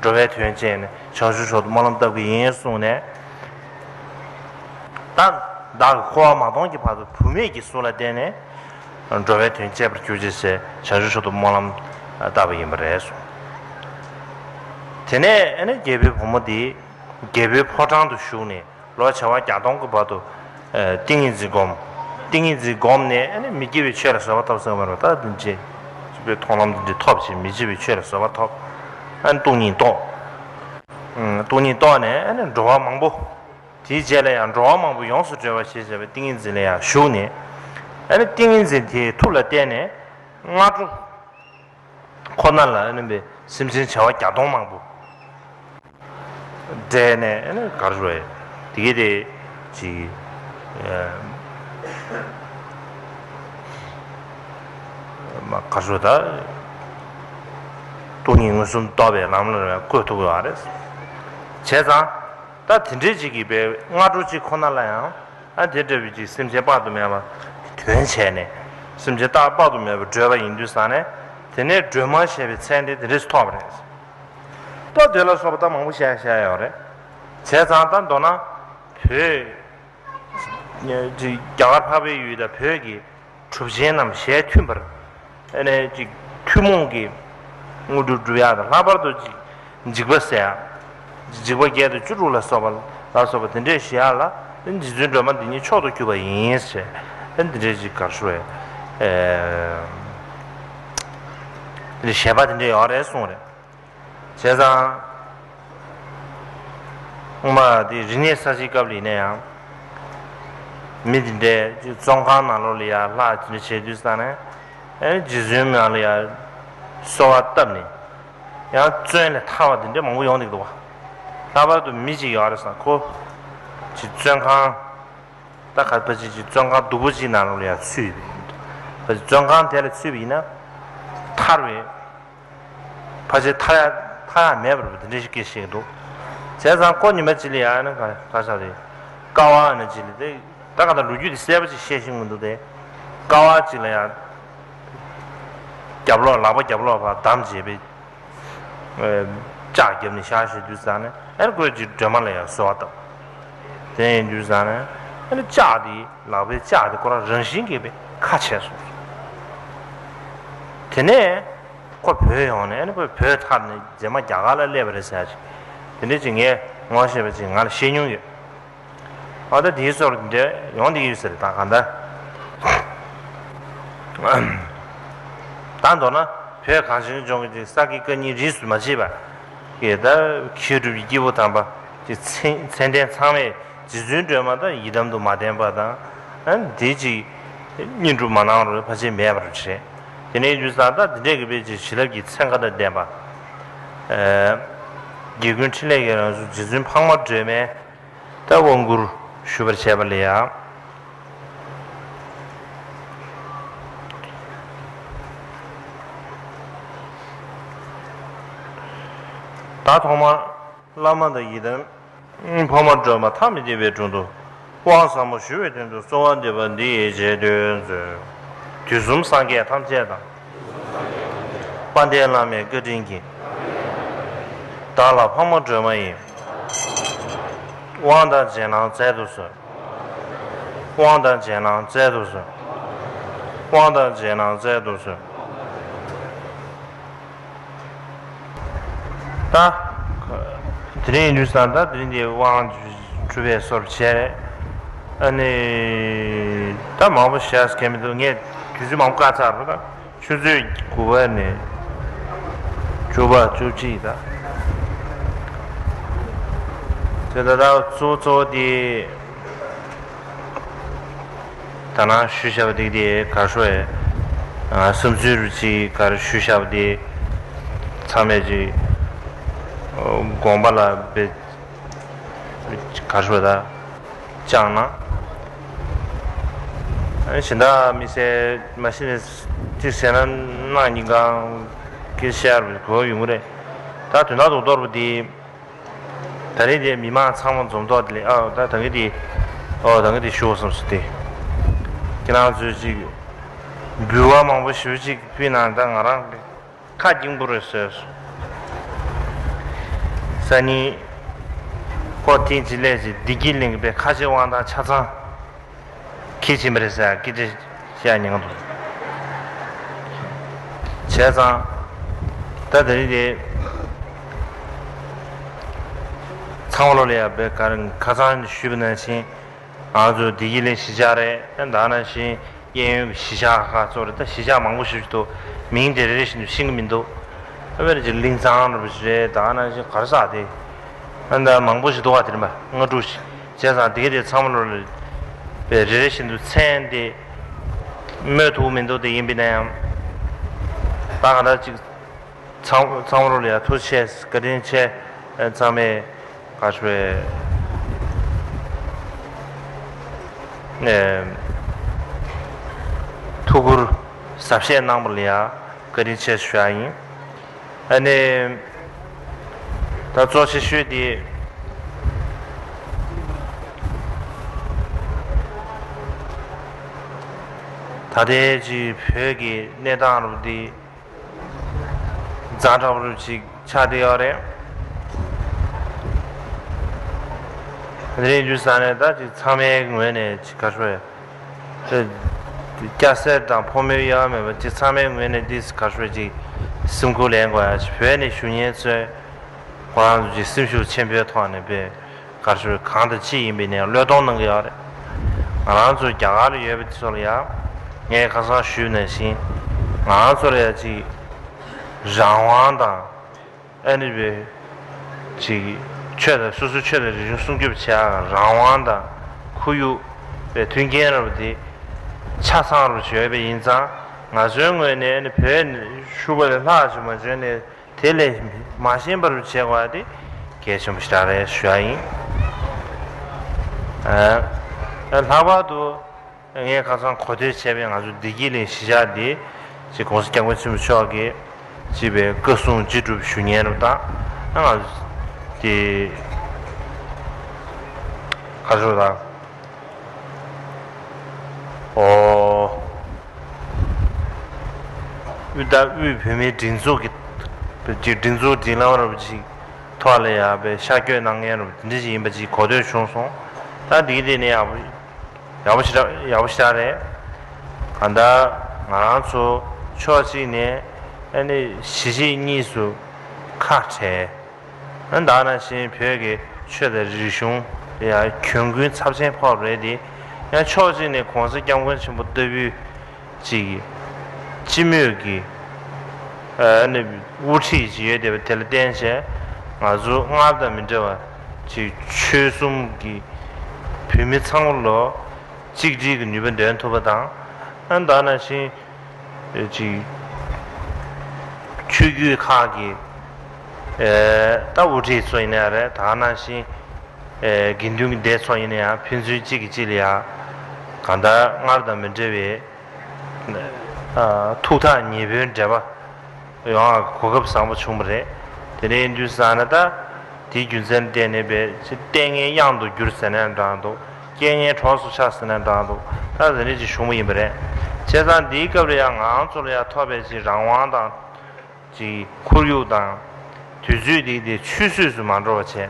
འགྲོ་བའི་དོན་བྱས་ནས་བྱང་ཆུབ་མཆོག་ཏུ་སྨོན་ལམ་བཏབ་ཀྱི་ཡིན་གསུངས་ནས། ད་ བདག་གིས་འཁོར་བ་མ་སྟོངས་ཀྱི་བར་དུ་བུད་མེད་ཀྱི་གཟུགས་ལ་བརྟེན་ནས་འགྲོ་བའི་དོན་སྤྱད་པར་གྱུར་ཅིག་ཟེར་བྱང་ཆུབ་མཆོག་ཏུ་སྨོན་ལམ་བཏབ་པ་ཡིན་པ་རེད་གསུངས། དེ་ནས་ཨ་ནི་རྒྱལ་པོའི་བུ་མོ་དེ་རྒྱལ་པོའི་ཕོ་བྲང་དུ་བཞུགས་ནས་ལོ་བྱེ་བ་བརྒྱ་སྟོང་གི་བར་དུ་ཨ་ཏིང་ངེ་འཛིན་བསྒོམ། ཏིང་ངེ་འཛིན་བསྒོམས་ནས་ཨ་ནི་མི་སྐྱེ་བའི་ཆོས་ལ་བཟོད་པ་ཐོབ་ཟེར་བ་རེད་པ། ད་འདི་འདྲའི་སྤྱི་པའི་མཐོང་ལམ་འདི་འདྲ་ཐོབ་ཅིང་མི་འཆི་བའི་ཆོས་ལ་བཟོད་པ་ཐོབ། ཨ་ནི་སྟོང་ཉིད་རྟོགས། ཨ་སྟོང་ཉིད་རྟོགས་ནས་ཨ་ནི་འགྲོ་བ་མང་པོ། དེའི་རྗེས་ལ་ཡང་འགྲོ་བ་མང་པོ་ཡོངས་སུ་གྲོལ་བར་བྱེད་ཅེས་པའི་ཏིང་ངེ་འཛིན་ལ་ཡང་ཞུགས་ནས། ཨ་ནི་ཏིང་ངེ་འཛིན་དེའི་མཐུ་ལ་བརྟེན་ནས་སྔ་དྲོ་ཁོ་ན་ལ་ཨ་ནི་སེམས་ཅན་བྱེ་བ་བརྒྱ་སྟོང་མང་པོ་བསྒྲལ་ནས་ཨ་ནི་གར་རུ་བས་དེ་གའི་དེ་ཅིག་མ་གར་རུ་ད་སྟོང་ཉིད་མངོན་སུམ་རྟོགས་པའི་ལམ་ལ་བཀོད་ཐུབ་ཡོད་རེད། བྱས་ཙང་། ད་དེ་འདྲའི་ཅིག་གིས་པའི་སྔ་དྲོ་གཅིག་ཁོ་ན་ལ་ཡང་ཨ་དེ་འདྲ་བའི་ཅིག་སེམས་ཅན་དཔག་ཏུ་མེད་པ་དོན་བྱས་ནས་སེམས་ཅན་རྟག་དཔག་ཏུ་མེད་པ་སྒྲོལ་བ་ཡིན་དུས་ཙང་ནས། དེ་ནས་སྒྲོལ་མ་ཞེས་པའི་མཚན་དེ་དེ་འདྲས་སུ་ཐོགས་པ་རེད། ད་དེ་ལ་སོགས་པ་ད་མང་པོ་བཤད་བཤད་ཡོད་རེད། བྱས་ཙང་ད་མདོར་ན་བོད་ཅིག་རྒྱ་གར་འཕགས་པའི་ཡུལ་དང་བོད་ཀྱི་གྲུབ་ཆེན་རྣམས་ཞལ་མཐུན་པར། ཨ་ནི་ཅིག་ཐུན་མོང་གི་དངོས་གྲུབ་སྒྲུབ་ཡག་དང་། ལྷག་པར་དུ་ཅིག་འཇིགས་པ་སེལ་ཡག་འཇིགས་པ་བརྒྱད་དང་བཅུ་དྲུག་ལ་སོགས་པ་ལ་སོགས་པ་དེ་འདྲས་ཞི་ཡག་ལ། རྗེ་བཙུན་སྒྲོལ་མ་འདི་ཉིད་མཆོག་ཏུ་གྱུར་པ་ཡིན་ཞེས། ཨ་ནི་འདི་འདྲས་ཅིག་གར་ཞུ་བའི་ཨེ་འདི་འདྲས་བཞེད་པ་དེ་འདྲས་ཡོད་རེད་གསུངས་རེད། བྱས་ཙང་། སྔོན་མ་དེ་རིག་གནས་གསར་བརྗེའི་སྐབས་ལ་ཡིན་ན་ཡང་། མི་དེ་འདྲས་བཙོན་ཁང་ནང་ལོགས་ལ་ཡར་ལྷག་ཅིག་བྱེད་དུས་ཙང་ནས། ཨེ་རྗེ་བཙུན་མ་ལ་ཡར་གསོལ་བ་བཏབ་ནས། ཡང་བཙོན་ལས་ཐར་བ་དེ་འདྲས་མང་པོ་ཡོང་བསྡད་འདུག་པ། ལྷག་པར་དུ་མི་གཅིག་ཡོད་རེད་ཟེར། ཁོ་ཅིག་བཙོན་ཁང་། ད་ག་ཕལ་ཆེར་ཅིག་བཙོན་ཁང་སྡུག་པོ་ཅིག་ནང་ལོགས་ལ་ཡར་ཚུད་ཡོད་པ་ཡིན། ཕལ་ཆེར་བཙོན་ཁང་དེ་ལ་ཚུད་པ་ཡིན་ན། ཐར་བའི། ཕལ་ཆེར་ཐར་ཡ་ཐར་ཡ་མེད་པར་དེ་འདྲ་ཞིག་སྐད་བཤད་ཀྱི་འདུག་བྱས་ཙང་ཁོ་ཉི་མ་གཅིག་ལ་ཡང་ནི་ག་ག་ས་རེད། ཀ་བ་ནི་གཅིག་ལ་དེ་ད་ག་ད་ལོ་རྒྱུས་དེ་གསལ་པོ་ཅིག་བཤད་ཤེས་ཀྱི་འདུག་སྟེ། ཀ་བ་གཅིག་ལ་ཡང་རྒྱབ་ལོགས་ལག་པ་རྒྱབ་ལོགས་བར་བསྡམས་བྱས་པའི་ལྕགས་བརྒྱབ་ནས་བཞག་བཞག་དུས་ཙང་ནས། ཨ་ནི་ཁོས་ཅིག་སྒྲོལ་མ་ལ་ཡང་གསོལ་བ་བཏབ། དེ་ཡིན་དུས་ཙང་ནས་ཨ་ནི་ལྕགས་དེ་ལག་པའི་ལྕགས་དེ་ཁོ་རང་རང་བཞིན་གྱིས་པའི་ཁ་ཕྱེ་སོང་། དེ་ནས། ཁོ་བྲོས་ཡོང་ནས། ཨ་ནི་ཁོས་བྲོས་ཐར་ནས་རྗེས་མ་རྒྱ་གར་ལ་སླེབས་པ་རེད་ཟེར་ཅིག་དེ་འདྲས་ཅིག་ངས་ངོ་ཤེས་པ་ཅིག་ང་ལ་བཤད་མྱོང་ཡོད། ཨ་ད་དེའི་སོར་འདྲ་ཡོང་བསྡད་ཡོད་ཟེར། ད་གང་ལྟར། ད་མདོར་ན་བོད་གངས་ཅན་ལྗོངས་ཀྱི་ས་དགེ་བཀའ་རྙིང་རིས་སུ་མ་ཆད་པ་གི། ད་མཁས་གྲུབ་ཀྱི་སྐྱེས་བུ་དམ་པ་གི་མཚན་མཚན་ལྡན་ཚང་མས། རྗེ་བཙུན་སྒྲོལ་མ་དང་ཡི་དམ་དུ་མ་བསྟེན་པ་དང་། ཨ་དེ་ཅིག་བསྙེན་སྒྲུབ་མ་གནང་རུང་ཕལ་ཆེར་མེད་པར་བྱས། དེ་ནས་ཡུལ་ས་ད་དེ་འདྲས་ཀྱི་དཔེ་ཅིག་བྱིན་རླབས་ཀྱི་ཚན་ཁ་དང་ལྡན་པ། ཨ་རྒྱལ་ཀུན་འཕྲིན་ལས་ཀྱི་རང་གཟུགས་རྗེ་བཙུན་འཕགས་མ་སྒྲོལ་མའི་ད་དབང་བསྐུར་ཞུ་བར་བྱས་པ་ལ་ཡང་། ད་ཐོག་མར། བླ་མ་དང་ཡི་དམ་འཕགས་མ་སྒྲོལ་མ་ཐ་མི་དད་པའི་དྲུང་དུ་དབང་ཟབ་མོ་ཞུ་བའི་དོན་དུ་གསོལ་བ་འདེབས་པ་འདི་ཡི་རྗེས་ཟློས་མཛོད། དུས་གསུམ་སངས་རྒྱས་ཐམས་ཅད་དང་། དཔལ་ལྡན་བླ་མའི་བཀའ་དྲིན་གྱིས། བདག་ལ་འཕགས་མ་སྒྲོལ་མ་ཡི། དབང་དང་རྗེས་གནང་སྩལ་དུ་གསོལ། དབང་དང་རྗེས་གནང་སྩལ་དུ་གསོལ། དབང་དང་རྗེས་གནང་སྩལ་དུ་གསོལ། ད། དེ་རིང་ཡིན་དུས་ཙང་ད་དེ་རིང་འདི་དབང་སྒྲུབ་པའི་སོར་བྱས་རེད། ཨ་ནི། ད་མང་པོ་བཤད་ས་གང་མི་འདུག་ངས་དུས་ཚོད་མང་པོ་བཀག་ཚར་རེད་ད། ཆུ་ཚོད་དགུ་པ་ནས་བཅུ་པ་བཅུ་གཅིག་ད། དེ་ད་ད་གཙོ་བོ་གཙོ་བོ་དེ། ད་ནང་ཞུས་བཞག་པ་དེ་དེ་ག་ཤོ་ཡ། བསམ་ཚུལ་རུ་ཅིག་ག་རེ་ཞུས་བཞག་པ་དེ། ཚང་མས་ཅིག་དགོངས་པ་ལ་འབད། ག་ཤོ་ད། བཅངས་ན། གཞན་དག་དམིགས་བསལ་མ་གཞི་ནས་ཅིག་ཟེར་ན་གནངས་ཉིན་གང་གི་ཤར་བའི་གོ་ཡོང་གི་རེད། ད་དོན་དག་རྡོག་རྡོག་པོ་དེ། ད་རེས་དེ་མི་མང་ཚང་མ་འཛོམས་ཐོག་དེ་ལས། ཨ་ད་ད་གི་དེ། ཨོ་ད་གི་དེ་ཞུ་བསམ་སོང་སྟེ། ཁྱེད་རང་ཚོས་ཅིག་འབུལ་བ་མང་པོ་ཞེ་པོ་ཅིག་ཕུལ་ན་ད་ང་རང་ཁ་སྐྱེངས་པོ་རེད་ཟེར་སོང་། སང་ཉིན་ཁོ་ཐེངས་གཅིག་སླེབས་ཅིག་བདེ་སྐྱིད་གླིང་གི་དཔེ་ཁ་ཆེ་དབང་ཐང་ཆ་ཚང་། ཁྱི་ཕྱིན་པ་རེད་ཟེར་སྐད་ཆ་བཤད་མྱོང་འདུག་བྱས་ཙང་། ད་དེ་རིང་དེ་ཚང་མ་ལོ་ལ་ཡ་བའི་ཁ་ཁ་སང་ཞུས་པ་ནང་བཞིན། ང་ཚོ་བདེ་སྐྱིད་གླིང་གཞིས་ཆགས་རེད། ད་ནང་བཞིན་གཡས་གཡོན་གྱི་གཞིས་ཆགས་ཁག་ཚོ་རེད། ད་གཞིས་ཆགས་མང་པོ་ཞིག་འདུག་མིང་དེ་རེ་རེ་བཞིན་དུ་ཤེས་ཀྱི་མི་འདུག་ཨ་བེ་རེ་ཅིག་གླིང་ཚང་རེད་པ་ཞིག་རེད། ད་ནང་བཞིན་ག་རེ་ཟེར་དེ། ཨ་ད་མང་པོ་ཞིག་འདུག་བ། དེ་རིམ་པ་ལྔ་དྲུག་ཞིག་བྱས་ཙང་དེ་ག་དེ་ཚང་མ་ལོ་ལ་བའི་རེ་རེ་བཞིན་དུ་མཚན་དེ་སྨོས་ཐུབ་མི་འདུག་དེ་ཡིན་པ་ཡིན་ན་ཡང་། ད་ག་ད་ཅིག་ཚང་ཚང་མ་ལོ་ལ་ཡ་ཐུགས་རྗེ་ཆེ། བཀའ་དྲིན་ཆེ། ཚང་མས་ག་རེ་ཟེར་དགོས་རེད། ཐུགས་ཁུར་གཟབ་བཞེས་གནང་བ་ལ་ཡ་བཀའ་དྲིན་ཆེ་ཞུ་ཡ་ཡིན། ཨ་ནི། ད་གཙོ་ཆེ་ཤོས་དེ། ད་ལྟའི་ཅིག་བོད་ཀྱི་གནས་སྟངས་རུ་དེ། ཛ་དྲག་པོ་རུ་ཅིག་ཆགས་བསྡད་ཡོད་རེད། དེ་རིང་དུས་ས་ནས་ད་ཅིག་ཚང་མའི་ངོས་ནས་ཅིག་ག་རེ་ཟེར། སྐྱ་སེར་དང་ཕོ་མོའི་དབྱེ་བ་མེད་པ་ཅིག་ཚང་མའི་ངོས་ནས་འདི་ག་རེ་ཟེར་ཅིག་སེམས་ཁུར་ལེན་དགོས་ཡ་ཞིག་བོད་ནས་བཞུགས་མཁན་ཚོས་ཁོ་རང་ཚོ་ཅིག་སེམས་ཤུགས་ཆེན་པོའི་ཐོག་ནས་དཔེ་ག་རེ་ཟེར་གང་དང་ཅི་ཡིན་པའི་ནས་བློས་གཏོང་གནང་གི་ཡོད་རེད། ང་རང་ཚོ་རྒྱ་གར་ལ་ཡོད་པ་ཚོ་ལ་ཡང་ངས་ཁ་སང་ཞུས་ནང་བཞིན་ང་རང་ཚོ་ལ་ཡང་ཅིག་རང་དབང་དང་། ཨ་ནི་བའི་ཅིག་ཆོས་དང་སོ་སོའི་ཆོས་དང་རིག་གཞུང་སྲུང་སྐྱོབ་བྱེད་ཡག་རང་དབང་དང་ཁོར་ཡུག་པའི་མཐུན་རྐྱེན་རབ་དེ་ཆ་ཚང་རུ་བྱས་པ་ཡིན་ཙང་། ང་ཚོའི་ངོས་ནས་ཨ་ནི་བོད་ནས་ཤུགས་པ་ལས་ལྷག་ཅིག་མ་བྱས་ནས་དེ་ལས་མ་ཞན་པ་རུ་བྱེད་དགོས་ཡ་དེ་གལ་ཆེན་པོ་ཞིག་རེད་ཞུ་ཡ་ཡིན། ཨ་ལྷག་པར་དུ། ངས་ཁ་སང་གོ་ཐོས་བྱས་པའི་ང་ཚོ་བདེ་སྐྱིད་གླིང་གཞིས་ཆགས་འདི་ཅིག་༸གོང་ས་༸སྐྱབས་མགོན་ཆེན་པོ་མཆོག་གིས་ཅིག་པའི་བཀའ་གསུང་ཅི་སྒྲུབ་ཞུ་མཁན་རུ་དང་། ང་ཚོ་དེ་ག་ཚོད་དང་། ཨོ། དབུས་ད་དབུས་བོད་མིའི་སྒྲིག་འཛུགས་ཀྱི་ཅིག་སྒྲིག་འཛུགས་སྒྲིག་ལམ་རུ་ཅིག་ཐོག་ལ་ཡ་པའི་ཤར་བསྐྱོད་གནང་མཁན་རུ་དེ་འདྲ་ཞིག་ཡིན་པ་ཅིག་གོ་ཐོས་བྱུང་སོང་། ད་འདི་གི་དེ་ནས་ཡག་པོ། ཡག་པོ་ཞེ་དྲག་ཡག་པོ་ཞེ་དྲག་རེད། གང་ལྟར་ང་རང་ཚོ་ཕྱོགས་གཅིག་ནས་ཨ་ནི་གཞིས་བྱེས་གཉིས་སུ་ཁ་བྲལ། ཨ་ནི་ད་ནང་བཞིན་བོད་ཀྱི་ཆོས་དང་རིག་གཞུང་ཡང་གྱོང་གུན་ཚབས་ཆེན་ཕོག་རེད་དེ། ཡང་ཕྱོགས་གཅིག་ནས་༸གོང་ས་༸སྐྱབས་མགོན་ཆེན་པོ་ལྟ་བུའི་ཅིག་སྤྱི་མོས་ཀྱི་ཨ་ནི་དབུ་ཁྲིད་ཅིག་ཡོད་བསྡད་པ་དེ་ལ་བརྟེན་བྱས་ང་ཚོ་སྔར་དང་མི་འདྲ་བ་ཅིག་ཆོལ་གསུམ་གྱི་བོད་མི་ཚང་མ་ལོ། གཅིག་སྒྲིལ་གྱི་ནུས་པ་འདོན་ཐུབ་པ་དང་། ཨ་ནི་ད་ནང་བཞིན་ཅིག་ཆོས་བརྒྱུད་ཁག་གི་ཨེ་ད་དབུ་ཁྲིད་ཚོ་ཡིན་ན་རེད། ད་ནང་བཞིན་ཨེ་དགེ་འདུན་གྱི་སྡེ་ཚོ་ཡིན་ན་ཡང་ཕན་ཚུན་གཅིག་གིས་གཅིག་ལ་ཡང་གང་ལྟར་སྔར་དང་མི་འདྲ་བའི་ཨ་ཐུགས་ཐག་ཉེ་པོའི་འབྲེལ་བ། ཡོང་བ་གོ་སྐབས་བཟང་པོ་བྱུང་བ་རེད། དེ་ནས་དུས་ཙང་ན་ད་དེའི་རྒྱུ་མཚན་བརྟེན་ནས་པའི་ལྟས་ངན་གཡང་དུ་བསྒྱུར་ཟེར་ནའང་འདྲ་འདུག་རྐྱེན་ངན་གྲོགས་སུ་ཆགས་ཟེར་ནའང་འདྲ་འདུག་ད་དེ་འདྲ་ཅིག་བྱུང་བ་ཡིན་པ་རེད། བྱས་ཙང་འདིའི་སྐབས་ལ་ཡང་ང་རང་ཚོ་ལ་ཡང་ཐོབ་པའི་ཅིག་རང་དབང་དང་། ཅིག་ཁོར་ཡུག་དང་། དུས་ཚོད་འདི་དེ་ཆུད་ཟོས་སུ་མ་འགྲོ་བ་བྱས།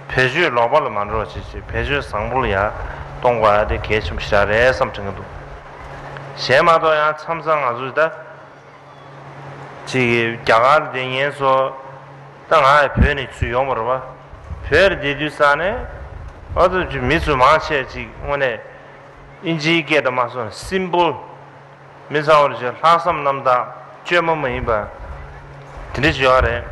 བེད་སྤྱོད་ལོག་པ་ལ་མ་འགྲོ་བ་བྱས་ཅིག་བེད་སྤྱོད་བཟང་པོ་ལ་ཡང་གཏོང་དགོས་ཡ་དེ་གལ་ཆེན་པོ་ཞིག་རེད་བསམ་དྲན་གྱི་འདུག་གཞན་མ་གཏོགས་ཡང་མཚམས་མཚམས་ང་ཚོས་ད། ཅིག་རྒྱ་གར་བསྡད་མཁན་ཚོ་ད་ང་ཡང་བོད་ནས་ཚུར་ཡོང་བ་རེད་པ། བོད་ལ་བསྡད་དུས་ཙང་ནས་ཨ་ཙི་ཅིག་མི་ཚོ་མང་ཆེ་ཅིག་དངོས་གནས་ཨིན་ཇིའི་སྐད་དུ་མ་སོང་སིམ་པལ་མི་ཚང་བར་ཅིག་ལྷག་བསམ་རྣམ་དག་བཅོས་མ་མ་ཡིན་པ་དེ་འདྲ་ཅིག་ཡོད་རེད།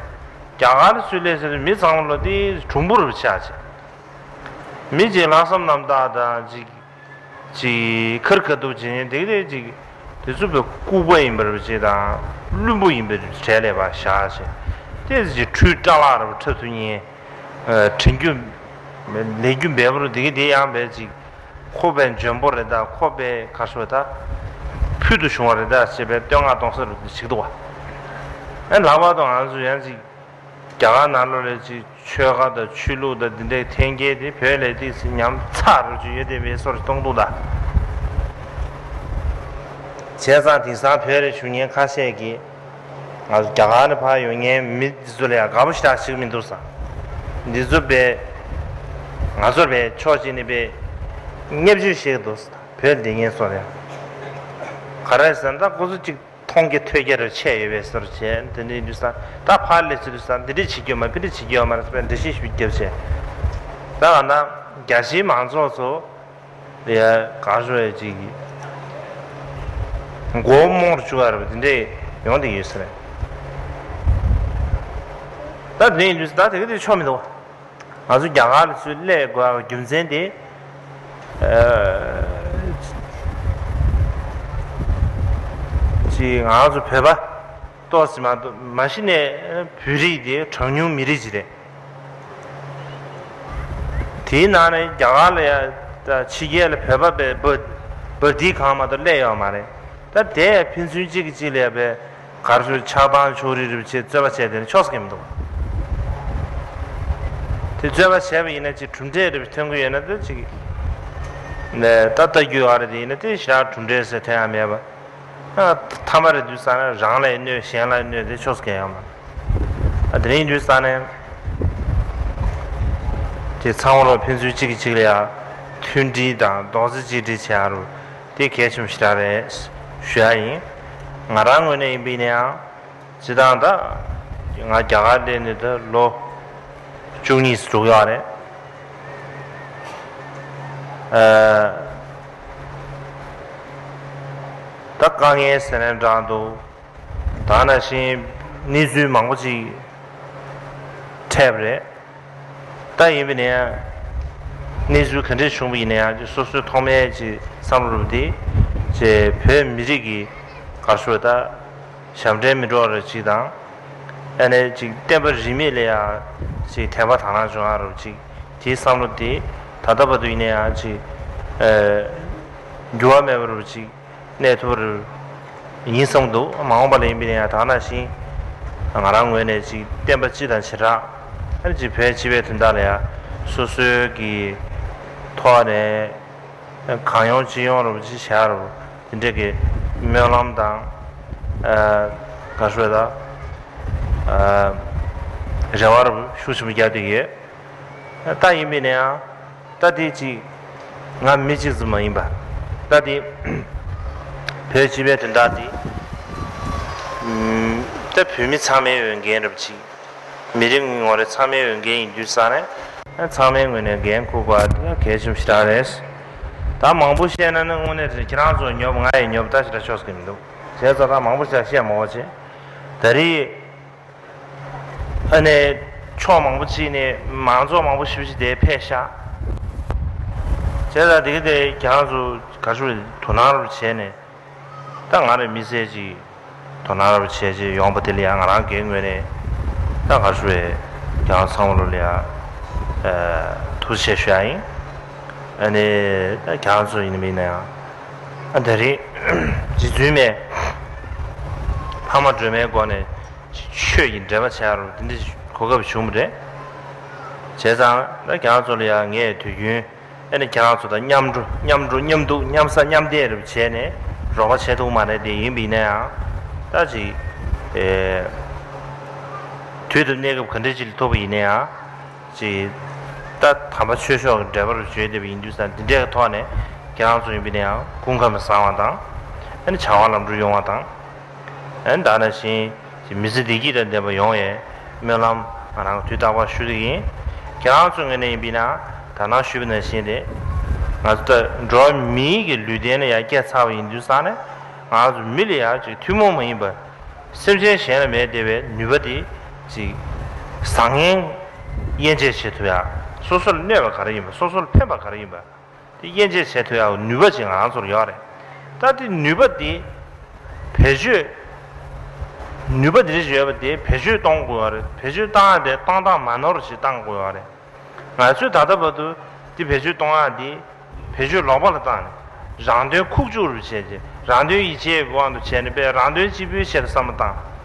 རྒྱ་གར་ལ་ཚུར་སླེབས་ཟེར་དུས་མི་ཚང་མ་ལོ་དེ་གྲུང་པོ་རུ་ཆགས་ཅིག་མི་ཅིག་ལྷག་བསམ་རྣམ་དག་དང་ཅིག་ཅིག་ཁར་ཁ་ཐུག་བྱེད་མཁན་དེ་ག་དེ་ཅིག་དེ་ཚོ་བའི་ལྐུགས་པ་ཡིན་པར་བྱེད་དང་བླུན་པོ་ཡིན་པའི་གྲས་ལས་པ་བཞག་བྱས་དེ་ཅིག་ཁྲུས་སྐྲ་ལག་ར་བ་འཁྲབ་ཐུབ་མཁན། དྲན་རྒྱུ་ལས་རྒྱུ་འབེལ་པོ་རུ་དེ་ག་དེ་ཡང་བས་ཅིག་ཁོ་བས་འཇོན་པོ་རེད་ད་ཁོ་བས་ག་རེ་ཟེར་ད་ཕུལ་དུ་བྱུང་བ་རེད་ད་ཅེས་པའི་བསྟོད་བསྔགས་གཏོང་ས་རུ་དེ་ཞིག་འདུག་བ། ཨ་ལྷག་པར་དུ་ང་ཚོ་ཡང་ཅིག་རྒྱ་གར་ནང་ལོགས་ལ་ཅིག་ཆོལ་ཁ་དང་ཆོས་ལུགས་དང་འདི་འདྲའི་འཐེན་འཁྱེར་དེ་བོད་ལས་ཏིག་ཙམ་ཉམས་ཚགས་རུ་ཅིག་ཡོད་བསྡད་པའི་བཟོ་འདྲ་གཏོང་འདུག་ད། བྱས་ཙང་དེང་སང་བོད་ལ་བཞུགས་མཁན་ཁ་ཤས་ཀྱིས་ང་ཚོ་རྒྱ་གར་ནས་ཕར་ཡོང་མཁན་མི་འདི་ཚོ་ལ་ཡང་དགའ་པོ་ཞེ་དྲག་ཞིག་མི་འདུག་ས། འདི་ཚོ་བས་ང་ཚོར་བས་ཕྱོགས་གཅིག་ནས་བས་བརྙས་བཅོས་བྱེད་ཀྱི་འདུག་ས། བོད་ བོད་འདི་ངན་སོང་རེད། ག་རེ་ཟེར་ན་ད་ཁོ་ཚོ་གཅིག་མཐོང་རྒྱ་ཐོས་རྒྱ་རེ་ཆད་ཡོད་པའི་བཟོ་འདྲ་བྱས། འདི་འདྲའི་དུས་ཙང་ད་ཕར་སླེབས་ཚུལ་དུས་ཙང་འདི་འདྲས་བྱེད་རྒྱུ་ཡོད་མ་རེད། ཕ་འདྲས་བྱེད་རྒྱུ་ཡོད་མ་རེད་ཟེར་བའི་འགྲེལ་བཤད་ཞིག་བརྒྱབ་བྱས། ད་ག་ན་རྒྱ་ཆེའི་མང་ཚོགས་ཚོ་ཡ་ག་ཤོད་ཡ་ཅིག་མགོ་རྨོངས་རུ་བཅུག་ཡ་རེད་པ། འདི་འདྲས་ཡོང་བསྡད་ཡོད་ས་རེད། ད་དེ་འདྲ་ཡིན་དུས་ད་དེ་ག་དེ་ཆོག་མི་འདུག་ང་ཚོ་རྒྱ་གར་ལ་ཚུར་སླེབས་དགོས་པའི་རྒྱུ་མཚན་དེ། ཨ། ཅིག་ང་ཚོ་བོད་པ་ཏོག་ཙམ་མ་གཏོགས་མ་གཞི་ནས་བོད་རིགས་དེ་གྲངས་ཉུང་མི་རིགས་ཅིག་རེད། དེའི་ནང་ནས་རྒྱ་གར་ལ་ཡ་ད་ཕྱི་རྒྱལ་ལ་བོད་པ་པའི་འབབ་འབབ་སྡིག་གང་མ་གཏོགས་སླེབས་ཡོད་མ་རེད། ད་དེ་ཡ་ཕན་ཚུན་གཅིག་གིས་གཅིག་ལ་ཡ་པའི་གར་སོང་ཆགས་སྡང་ཕྱོགས་རིས་རེ་བྱས་རྩོད་པ་བྱས་དེ་ནི་ཆོག་ས་གི་མི་འདུག་དེ་རྩོད་པ་བྱས་པ་ཡིན་ན་ཅིག་གྲུབ་འབྲས་རེ་ཐོན་གི་ཡོད་ན་ད་ཅིག་ནས་ད་ལྟ་རྒྱུ་ཡོད་རེད། དེ་ཡིན་ན་དེ་ཞེ་དྲག་གྲུབ་འབྲས་ཟེར་ཐོན་ཡ་མེད་པ། ཨ། ཐ་མ་རེ་དུས་ཙང་ནས་རང་ལ་གནོད་གཞན་ལ་གནོད་དེ་ཆོག་ས་གི་ཡོད་མ་རེད། ཨ། དེ་རིང་དུས་ཙང་ནས་དེ་ཚང་མ་ལ་ཕན་ཚུན་གཅིག་གིས་གཅིག་ལ་ཡ་མཐུན་སྒྲིལ་དང་རྡོག་རྩ་གཅིག་སྒྲིལ་བྱེད་ཡ་རུ། དེ་གལ་ཆེན་པོ་ཞེ་དྲག་རེད་ཞུ་ཡ་ཡིན། ང་རང་ངོས་ནས་ཡིན་པ་ཡིན་ན་ཡང་སྤྱིར་བཏང་ད་ང་རྒྱ་གར་སླེབས་ནས་ད་ལོ་བཅུ་གཉིས་སུ་འགྲོ་གི་ཡོད་རེད། ཨ། ད་དཀའ་ངལ་ཟེར་ནའི་འདྲ་འདུག་ད་ནང་བཞིན་གནས་ཚུལ་མང་པོ་ཅིག་འཕྲད་པ་རེད། ད་ཡིན་པ་ནས་གནས་ཚུལ་ག་འདྲས་བྱུང་བ་ཡིན་ན་ཡང་སོ་སོའི་ཐོག་མའི་ཅིག་བསམ་བློ་རུ་འདི་ཅིག་བོད་མི་རིགས་ཀྱི་ག་རེ་ཞུ་ད་ཞབས་འདྲེན་མི་འགྲོ་བ་རུ་ཅིག་དང་། ཨ་ནི་ཅིག་བསྟན་པ་རིས་མེད་ལ་ཡང་ཅིག་དད་པ་དག་སྣང་བྱུང་བ་རུ་ཅིག་དེའི་བསམ་བློ་དེ་ད་ལྟ་བར་དུ་ཡིན་ན་ཡང་ཅིག་ཨ། འགྱུར་བ་མེད་པ་རུ་ཅིག་གནས་ཐུབ་པ་རུ་ཡིན་བསམ་འདུག་མ་འོངས་པ་ལ་ཡིན་པ་ཡིན་ན་ཡང་ད་ག་ནང་བཞིན་ང་རང་ངོས་ནས་ཅིག་བསྟན་པ་སྤྱི་དང་བྱེ་བྲག་ཨ་ནི་ཅིག་བོད་སྤྱི་པའི་དོན་དག་ལ་ཡང་སོ་སོའི་གི་ཐོག་ནས་གང་ཡོང་ཅི་ཡོང་རུ་ཅི་བྱ་རུ་དེ་འདྲས་ཀྱི་སྨོན་ལམ་དང་ཨ་ག་ཞུ་ད་ཨ་རེ་བ་རུ་ཤུགས་ཆེན་པོ་བརྒྱབ་བསྡད་ཡོད། ད་ཡིན་པ་ཡིན་ན་ཡང་ད་དེ་ཅིག་ང་མི་གཅིག་ཙམ་མ་ཡིན་པ། ད་དེ་བོད་སྤྱི་པའི་དོན་དག་དེ་ད་བོད་མི་ཚང་མའི་འོས་འགན་རེད་པ་ཅིག་མི་རེ་ངོ་རེ་ཚང་མའི་འོས་འགན་ཡིན་དུས་ཙང་ནས་ཚང་མའི་ངོས་ནས་འགན་འཁུར་དགོས་པ་དེ་གལ་ཆེན་པོ་ཞེ་དྲག་རེད། ད་མང་པོ་བཤད་ན་ནི་དངོས་གནས་རེད། ཁྱེད་རང་ཚོ་ཉོབ་ང་ཡི་ཉོབ་ད་ཞེ་དྲག་ཆོག་ས་གི་མི་འདུག་བྱས་ཙང་ད་མང་པོ་ཞིག་བཤད་མ་དགོས་བྱས། ད་རེས། ཨ་ནི་ཕྱོགས་མང་པོ་ཅིག་ནས་མང་ཚོགས་མང་པོ་ཞེ་པོ་ཅིག་དེ་ཕེབས་ཤག་བྱས་ཙང་དེ་ག་དེ་ཁྱེད་རང་ཚོ་ག་ཚོད་དོ་སྣང་རུ་བྱས་ནས་ད་ང་རའི་མི་ཚེ་ཅིག་དོ་སྣང་རུ་བྱས་ཅིག་ཡོང་པ་དེ་ལ་ཡང་ང་རང་སྒེར་ངོས་ནས་ད་ག་ཚོད་ཁྱེད་རང་ཚང་མ་ལོ་ལ་ཡང་ཐུགས་རྗེ་ཆེ་ཞུ་ཡ་ཡིན། ཨ་ནི་ད་ཁྱེད་རང་ཚོ་ཡིན་ནམ་ཡིན་ན་ཡང་ཨ་ད་རེས་རྗེ་བཙུན་མའི་ཕ་མ་སྒྲོལ་མའི་སྒོ་ནས། ཆོས་ཀྱི་འབྲེལ་བ་བྱ་རུ་དེ་འདྲ་གོ་སྐབས་བྱུང་བ་རེད། བྱས་ཙང་ད་ཁྱེད་རང་ཚོ་ལ་ཡང་ངས་དུས་རྒྱུན་ཨ་ནི་ཁྱེད་རང་ཚོ་དང་མཉམ་འགྲོ་མཉམ་འགྲོ་མཉམ་འདུག་མཉམ་ཟ་མཉམ་བསྡད་རུ་བྱས་ནས་རོགས་པ་བྱས་ཐུབ་མ་རེད་དེ། ཡིན་པ་ཡིན་ན་ཡང་ད་ཅིག་ཨེ་དུས་དང་གནས་སྐབས་ག་འདྲ་ཅིག་ལ་ཐུག་པ་ཡིན་ན་ཡང་ཅིག་ད་དམ་པ་ཆོས་ཕྱོགས་ཀྱི་འབྲེལ་བ་རུ་བརྗོད་བསྡད་པ་ཡིན་དུས་ཙང་དེ་འདྲའི་ཐོག་ནས་ཁྱེད་རང་ཚོ་ཡིན་པ་ཡིན་ན་ཡང་སྐུ་ཁམས་བཟང་བ་དང་ཨ་ནི་བྱ་བ་ལམ་འགྲོ་ཡོང་བ་དང་། ཨ་ནི་ད་ནང་བཞིན་མི་ཚེ་བདེ་སྐྱིད་དང་ལྡན་པ་ཡོང་བའི་སྨོན་ལམ་ང་རང་དུས་རྟག་པར་ཞུ་གི་ཡིན། ཁྱེད་རང་ཚོ་ངོས་ནས་ཡིན་པ་ཡིན་ན་ད་ནང་ཞུས་པ་ནང་བཞིན་རེད། ང་ཚོ་ད་འགྲོ་བ་མིའི་གི་ལུས་རྟེན་ལ་ཡང་སྐྱེས་ཚར་བ་ཡིན་དུས་ཙང་ནས་ང་ཚོ་མི་ལ་ཡང་ཅིག་ཐུན་མོང་མ་ཡིན་པ་སེམས་ཅན་གཞན་ལ་མེད་བསྡད་པའི་ནུས་པ་དེ་ཅིག་བཟང་ངན་དབྱེ་འབྱེད་བྱེད་ཐུབ་ཡ། སོ་སོ་ལ་གནོད་པ་ག་རེ་ཡིན་པ། སོ་སོ་ལ་ཕན་པ་ག་རེ་ཡིན་པ། དེ་དབྱེ་འབྱེད་བྱེད་ཐུབ་ཡག་ནུས་པ་ཅིག་ང་རང་ཚོར་ཡོད་རེད། ད་དེ་ནུས་པ་དེ་བེད་སྤྱོད། ནུས་པ་དེ་རིགས་ཡོད་པ་དེ་བེད་སྤྱོད་གཏོང་དགོས་ཡོད་རེད། བེད་སྤྱོད་བཏང་ཡག་དེ་བཏང་སྟངས་མ་ནོར་ཞིག་བཏང་དགོས་ཡོད་རེད། ང་ཚོས་ད་ལྟ་བར་དུ་དེ་བེད་སྤྱོད་གཏོང་ཡག་དེ་བེད་སྤྱོད་ལོག་པ་ལ་བཏང་ནས་རང་དོན་ཁུག་ཀྱོག་རུ་བྱས་ཏེ་རང་དོན་ཡིད་ཆེས་ཀྱི་དབང་དུ་བྱས་ནས་པས་རང་དོན་གཅིག་པུའི་ཆེད་དུ་བསམ་བློ་བཏང་།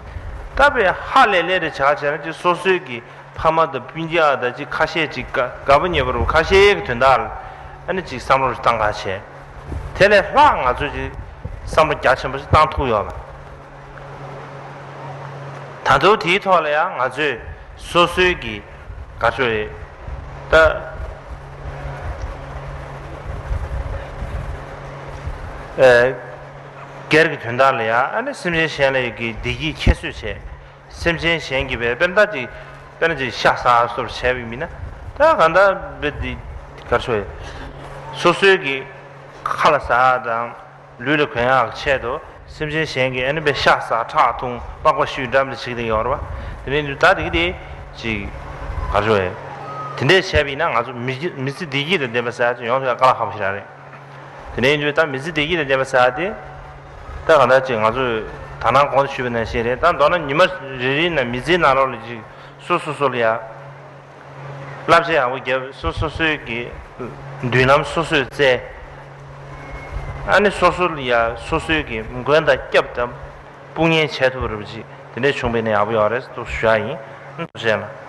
ད་པས་ཧ་ལས་ལས་རེ་བྱ་བྱས་ན་ཅིག་སོ་སོའི་གི་ཕ་མ་དང་སྤུན་ཀྱག་དང་ཅིག་ཁ་ཤས་ཅིག་དགའ་དགའ་པོ་ཉེ་པོ་རུ་ཁ་ཤས་ཀྱི་དོན་དག་ལ་ཨ་ནི་ཅིག་བསམ་བློ་ཞིག་བཏང་ག་བྱས། དེ་ལས་ལྷག་ང་ཚོས་ཅིག་བསམ་བློ་རྒྱ་ཆེན་པོ་ཞིག་བཏང་ཐུབ་ཡོད་མ་རེད། ད་དུང་དེའི་ཐོག་ལ་ཡང་ང་ཚོས་སོ་སོའི་གི་དགའ་ཕྱོགས་རེད། ད་ ཨེ། སྒེར་གྱི་དོན་དག་ལ་ཡ་ཨ་ནི་སེམས་ཅན་གཞན་ལ་ཡ་གི་བདེ་སྐྱིད་ཁྱད་གསོད་བྱས། སེམས་ཅན་གཞན་གྱིས་བས་དཔེར་ན་ཅིག་དཔེར་ན་ཅིག་ཤ་ཟ་སོགས་བྱས་པའི་མིན་ན། ད་གང་ལྟར་བས་འདི་གར་ཆོག་ཡ། སོ་སོའི་གི་ཁ་ལ་ཟ་དང་། ལུས་ལ་གོན་ཡག་ཆེད་དུ་སེམས་ཅན་གཞན་གྱིས་ཨ་ནི་བས་ཤ་ཟ་ཁྲག་འཐུང་པགས་པ་བཤུས་འདྲ་མི་འདྲ་བྱེད་ཀྱི་ཡོད་རེད་པ། དེ་ནས་ད་དེ་གི་དེ་ཅིག་གར་ཆོག་ཡ། དེ་འདྲས་བྱས་པ་ཡིན་ན་ང་ཚོ་མི་མི་ཚེ་བདེ་སྐྱིད་དང་ལྡན་པ་ཟེར་ཡ་ཅིག་ཡོང་ཐུབ་ཡ་དཀའ་ལས་ཁག་པོ་ཞིག་རེད། དེ་ནས་ཡིན་དུས་ད་མི་ཚེ་བདེ་སྐྱིད་དང་ལྡན་པ་ཟེར་ཡ་དེ། ད་གང་ལྟར་ཅིག་ང་ཚོས་ད་ནང་གོང་དུ་ཞུས་པ་ནང་བཞིན་རེད། ད་མདོར་ན་ཉི་མ་རེ་རེའི་ནང་མི་ཚེའི་ནང་ལོགས་ལ་ཅིག་སོ་སོ་སོ་ལ་ཡ། བསླབ་བྱ་ཡག་པོ་བརྒྱབ། སོ་སོ་སོའི་གི་མདུན་ལམ་སོ་སོས་བཙལ། ཨ་ནི་སོ་སོ་ལ་ཡ་སོ་སོའི་གི་མགོན་དང་སྐྱབས་དང་དཔུང་གཉེན་བྱས་ཐུབ་པ་རེད་པ་ཅིག་དེ་འདྲས་བྱུང་བ་ཡིན་ན་ཡག་པོ་ཡོད་རེད་ཟེར་ཞུ་ཡ་ཡིན། ཐུགས་རྗེ་གནང་།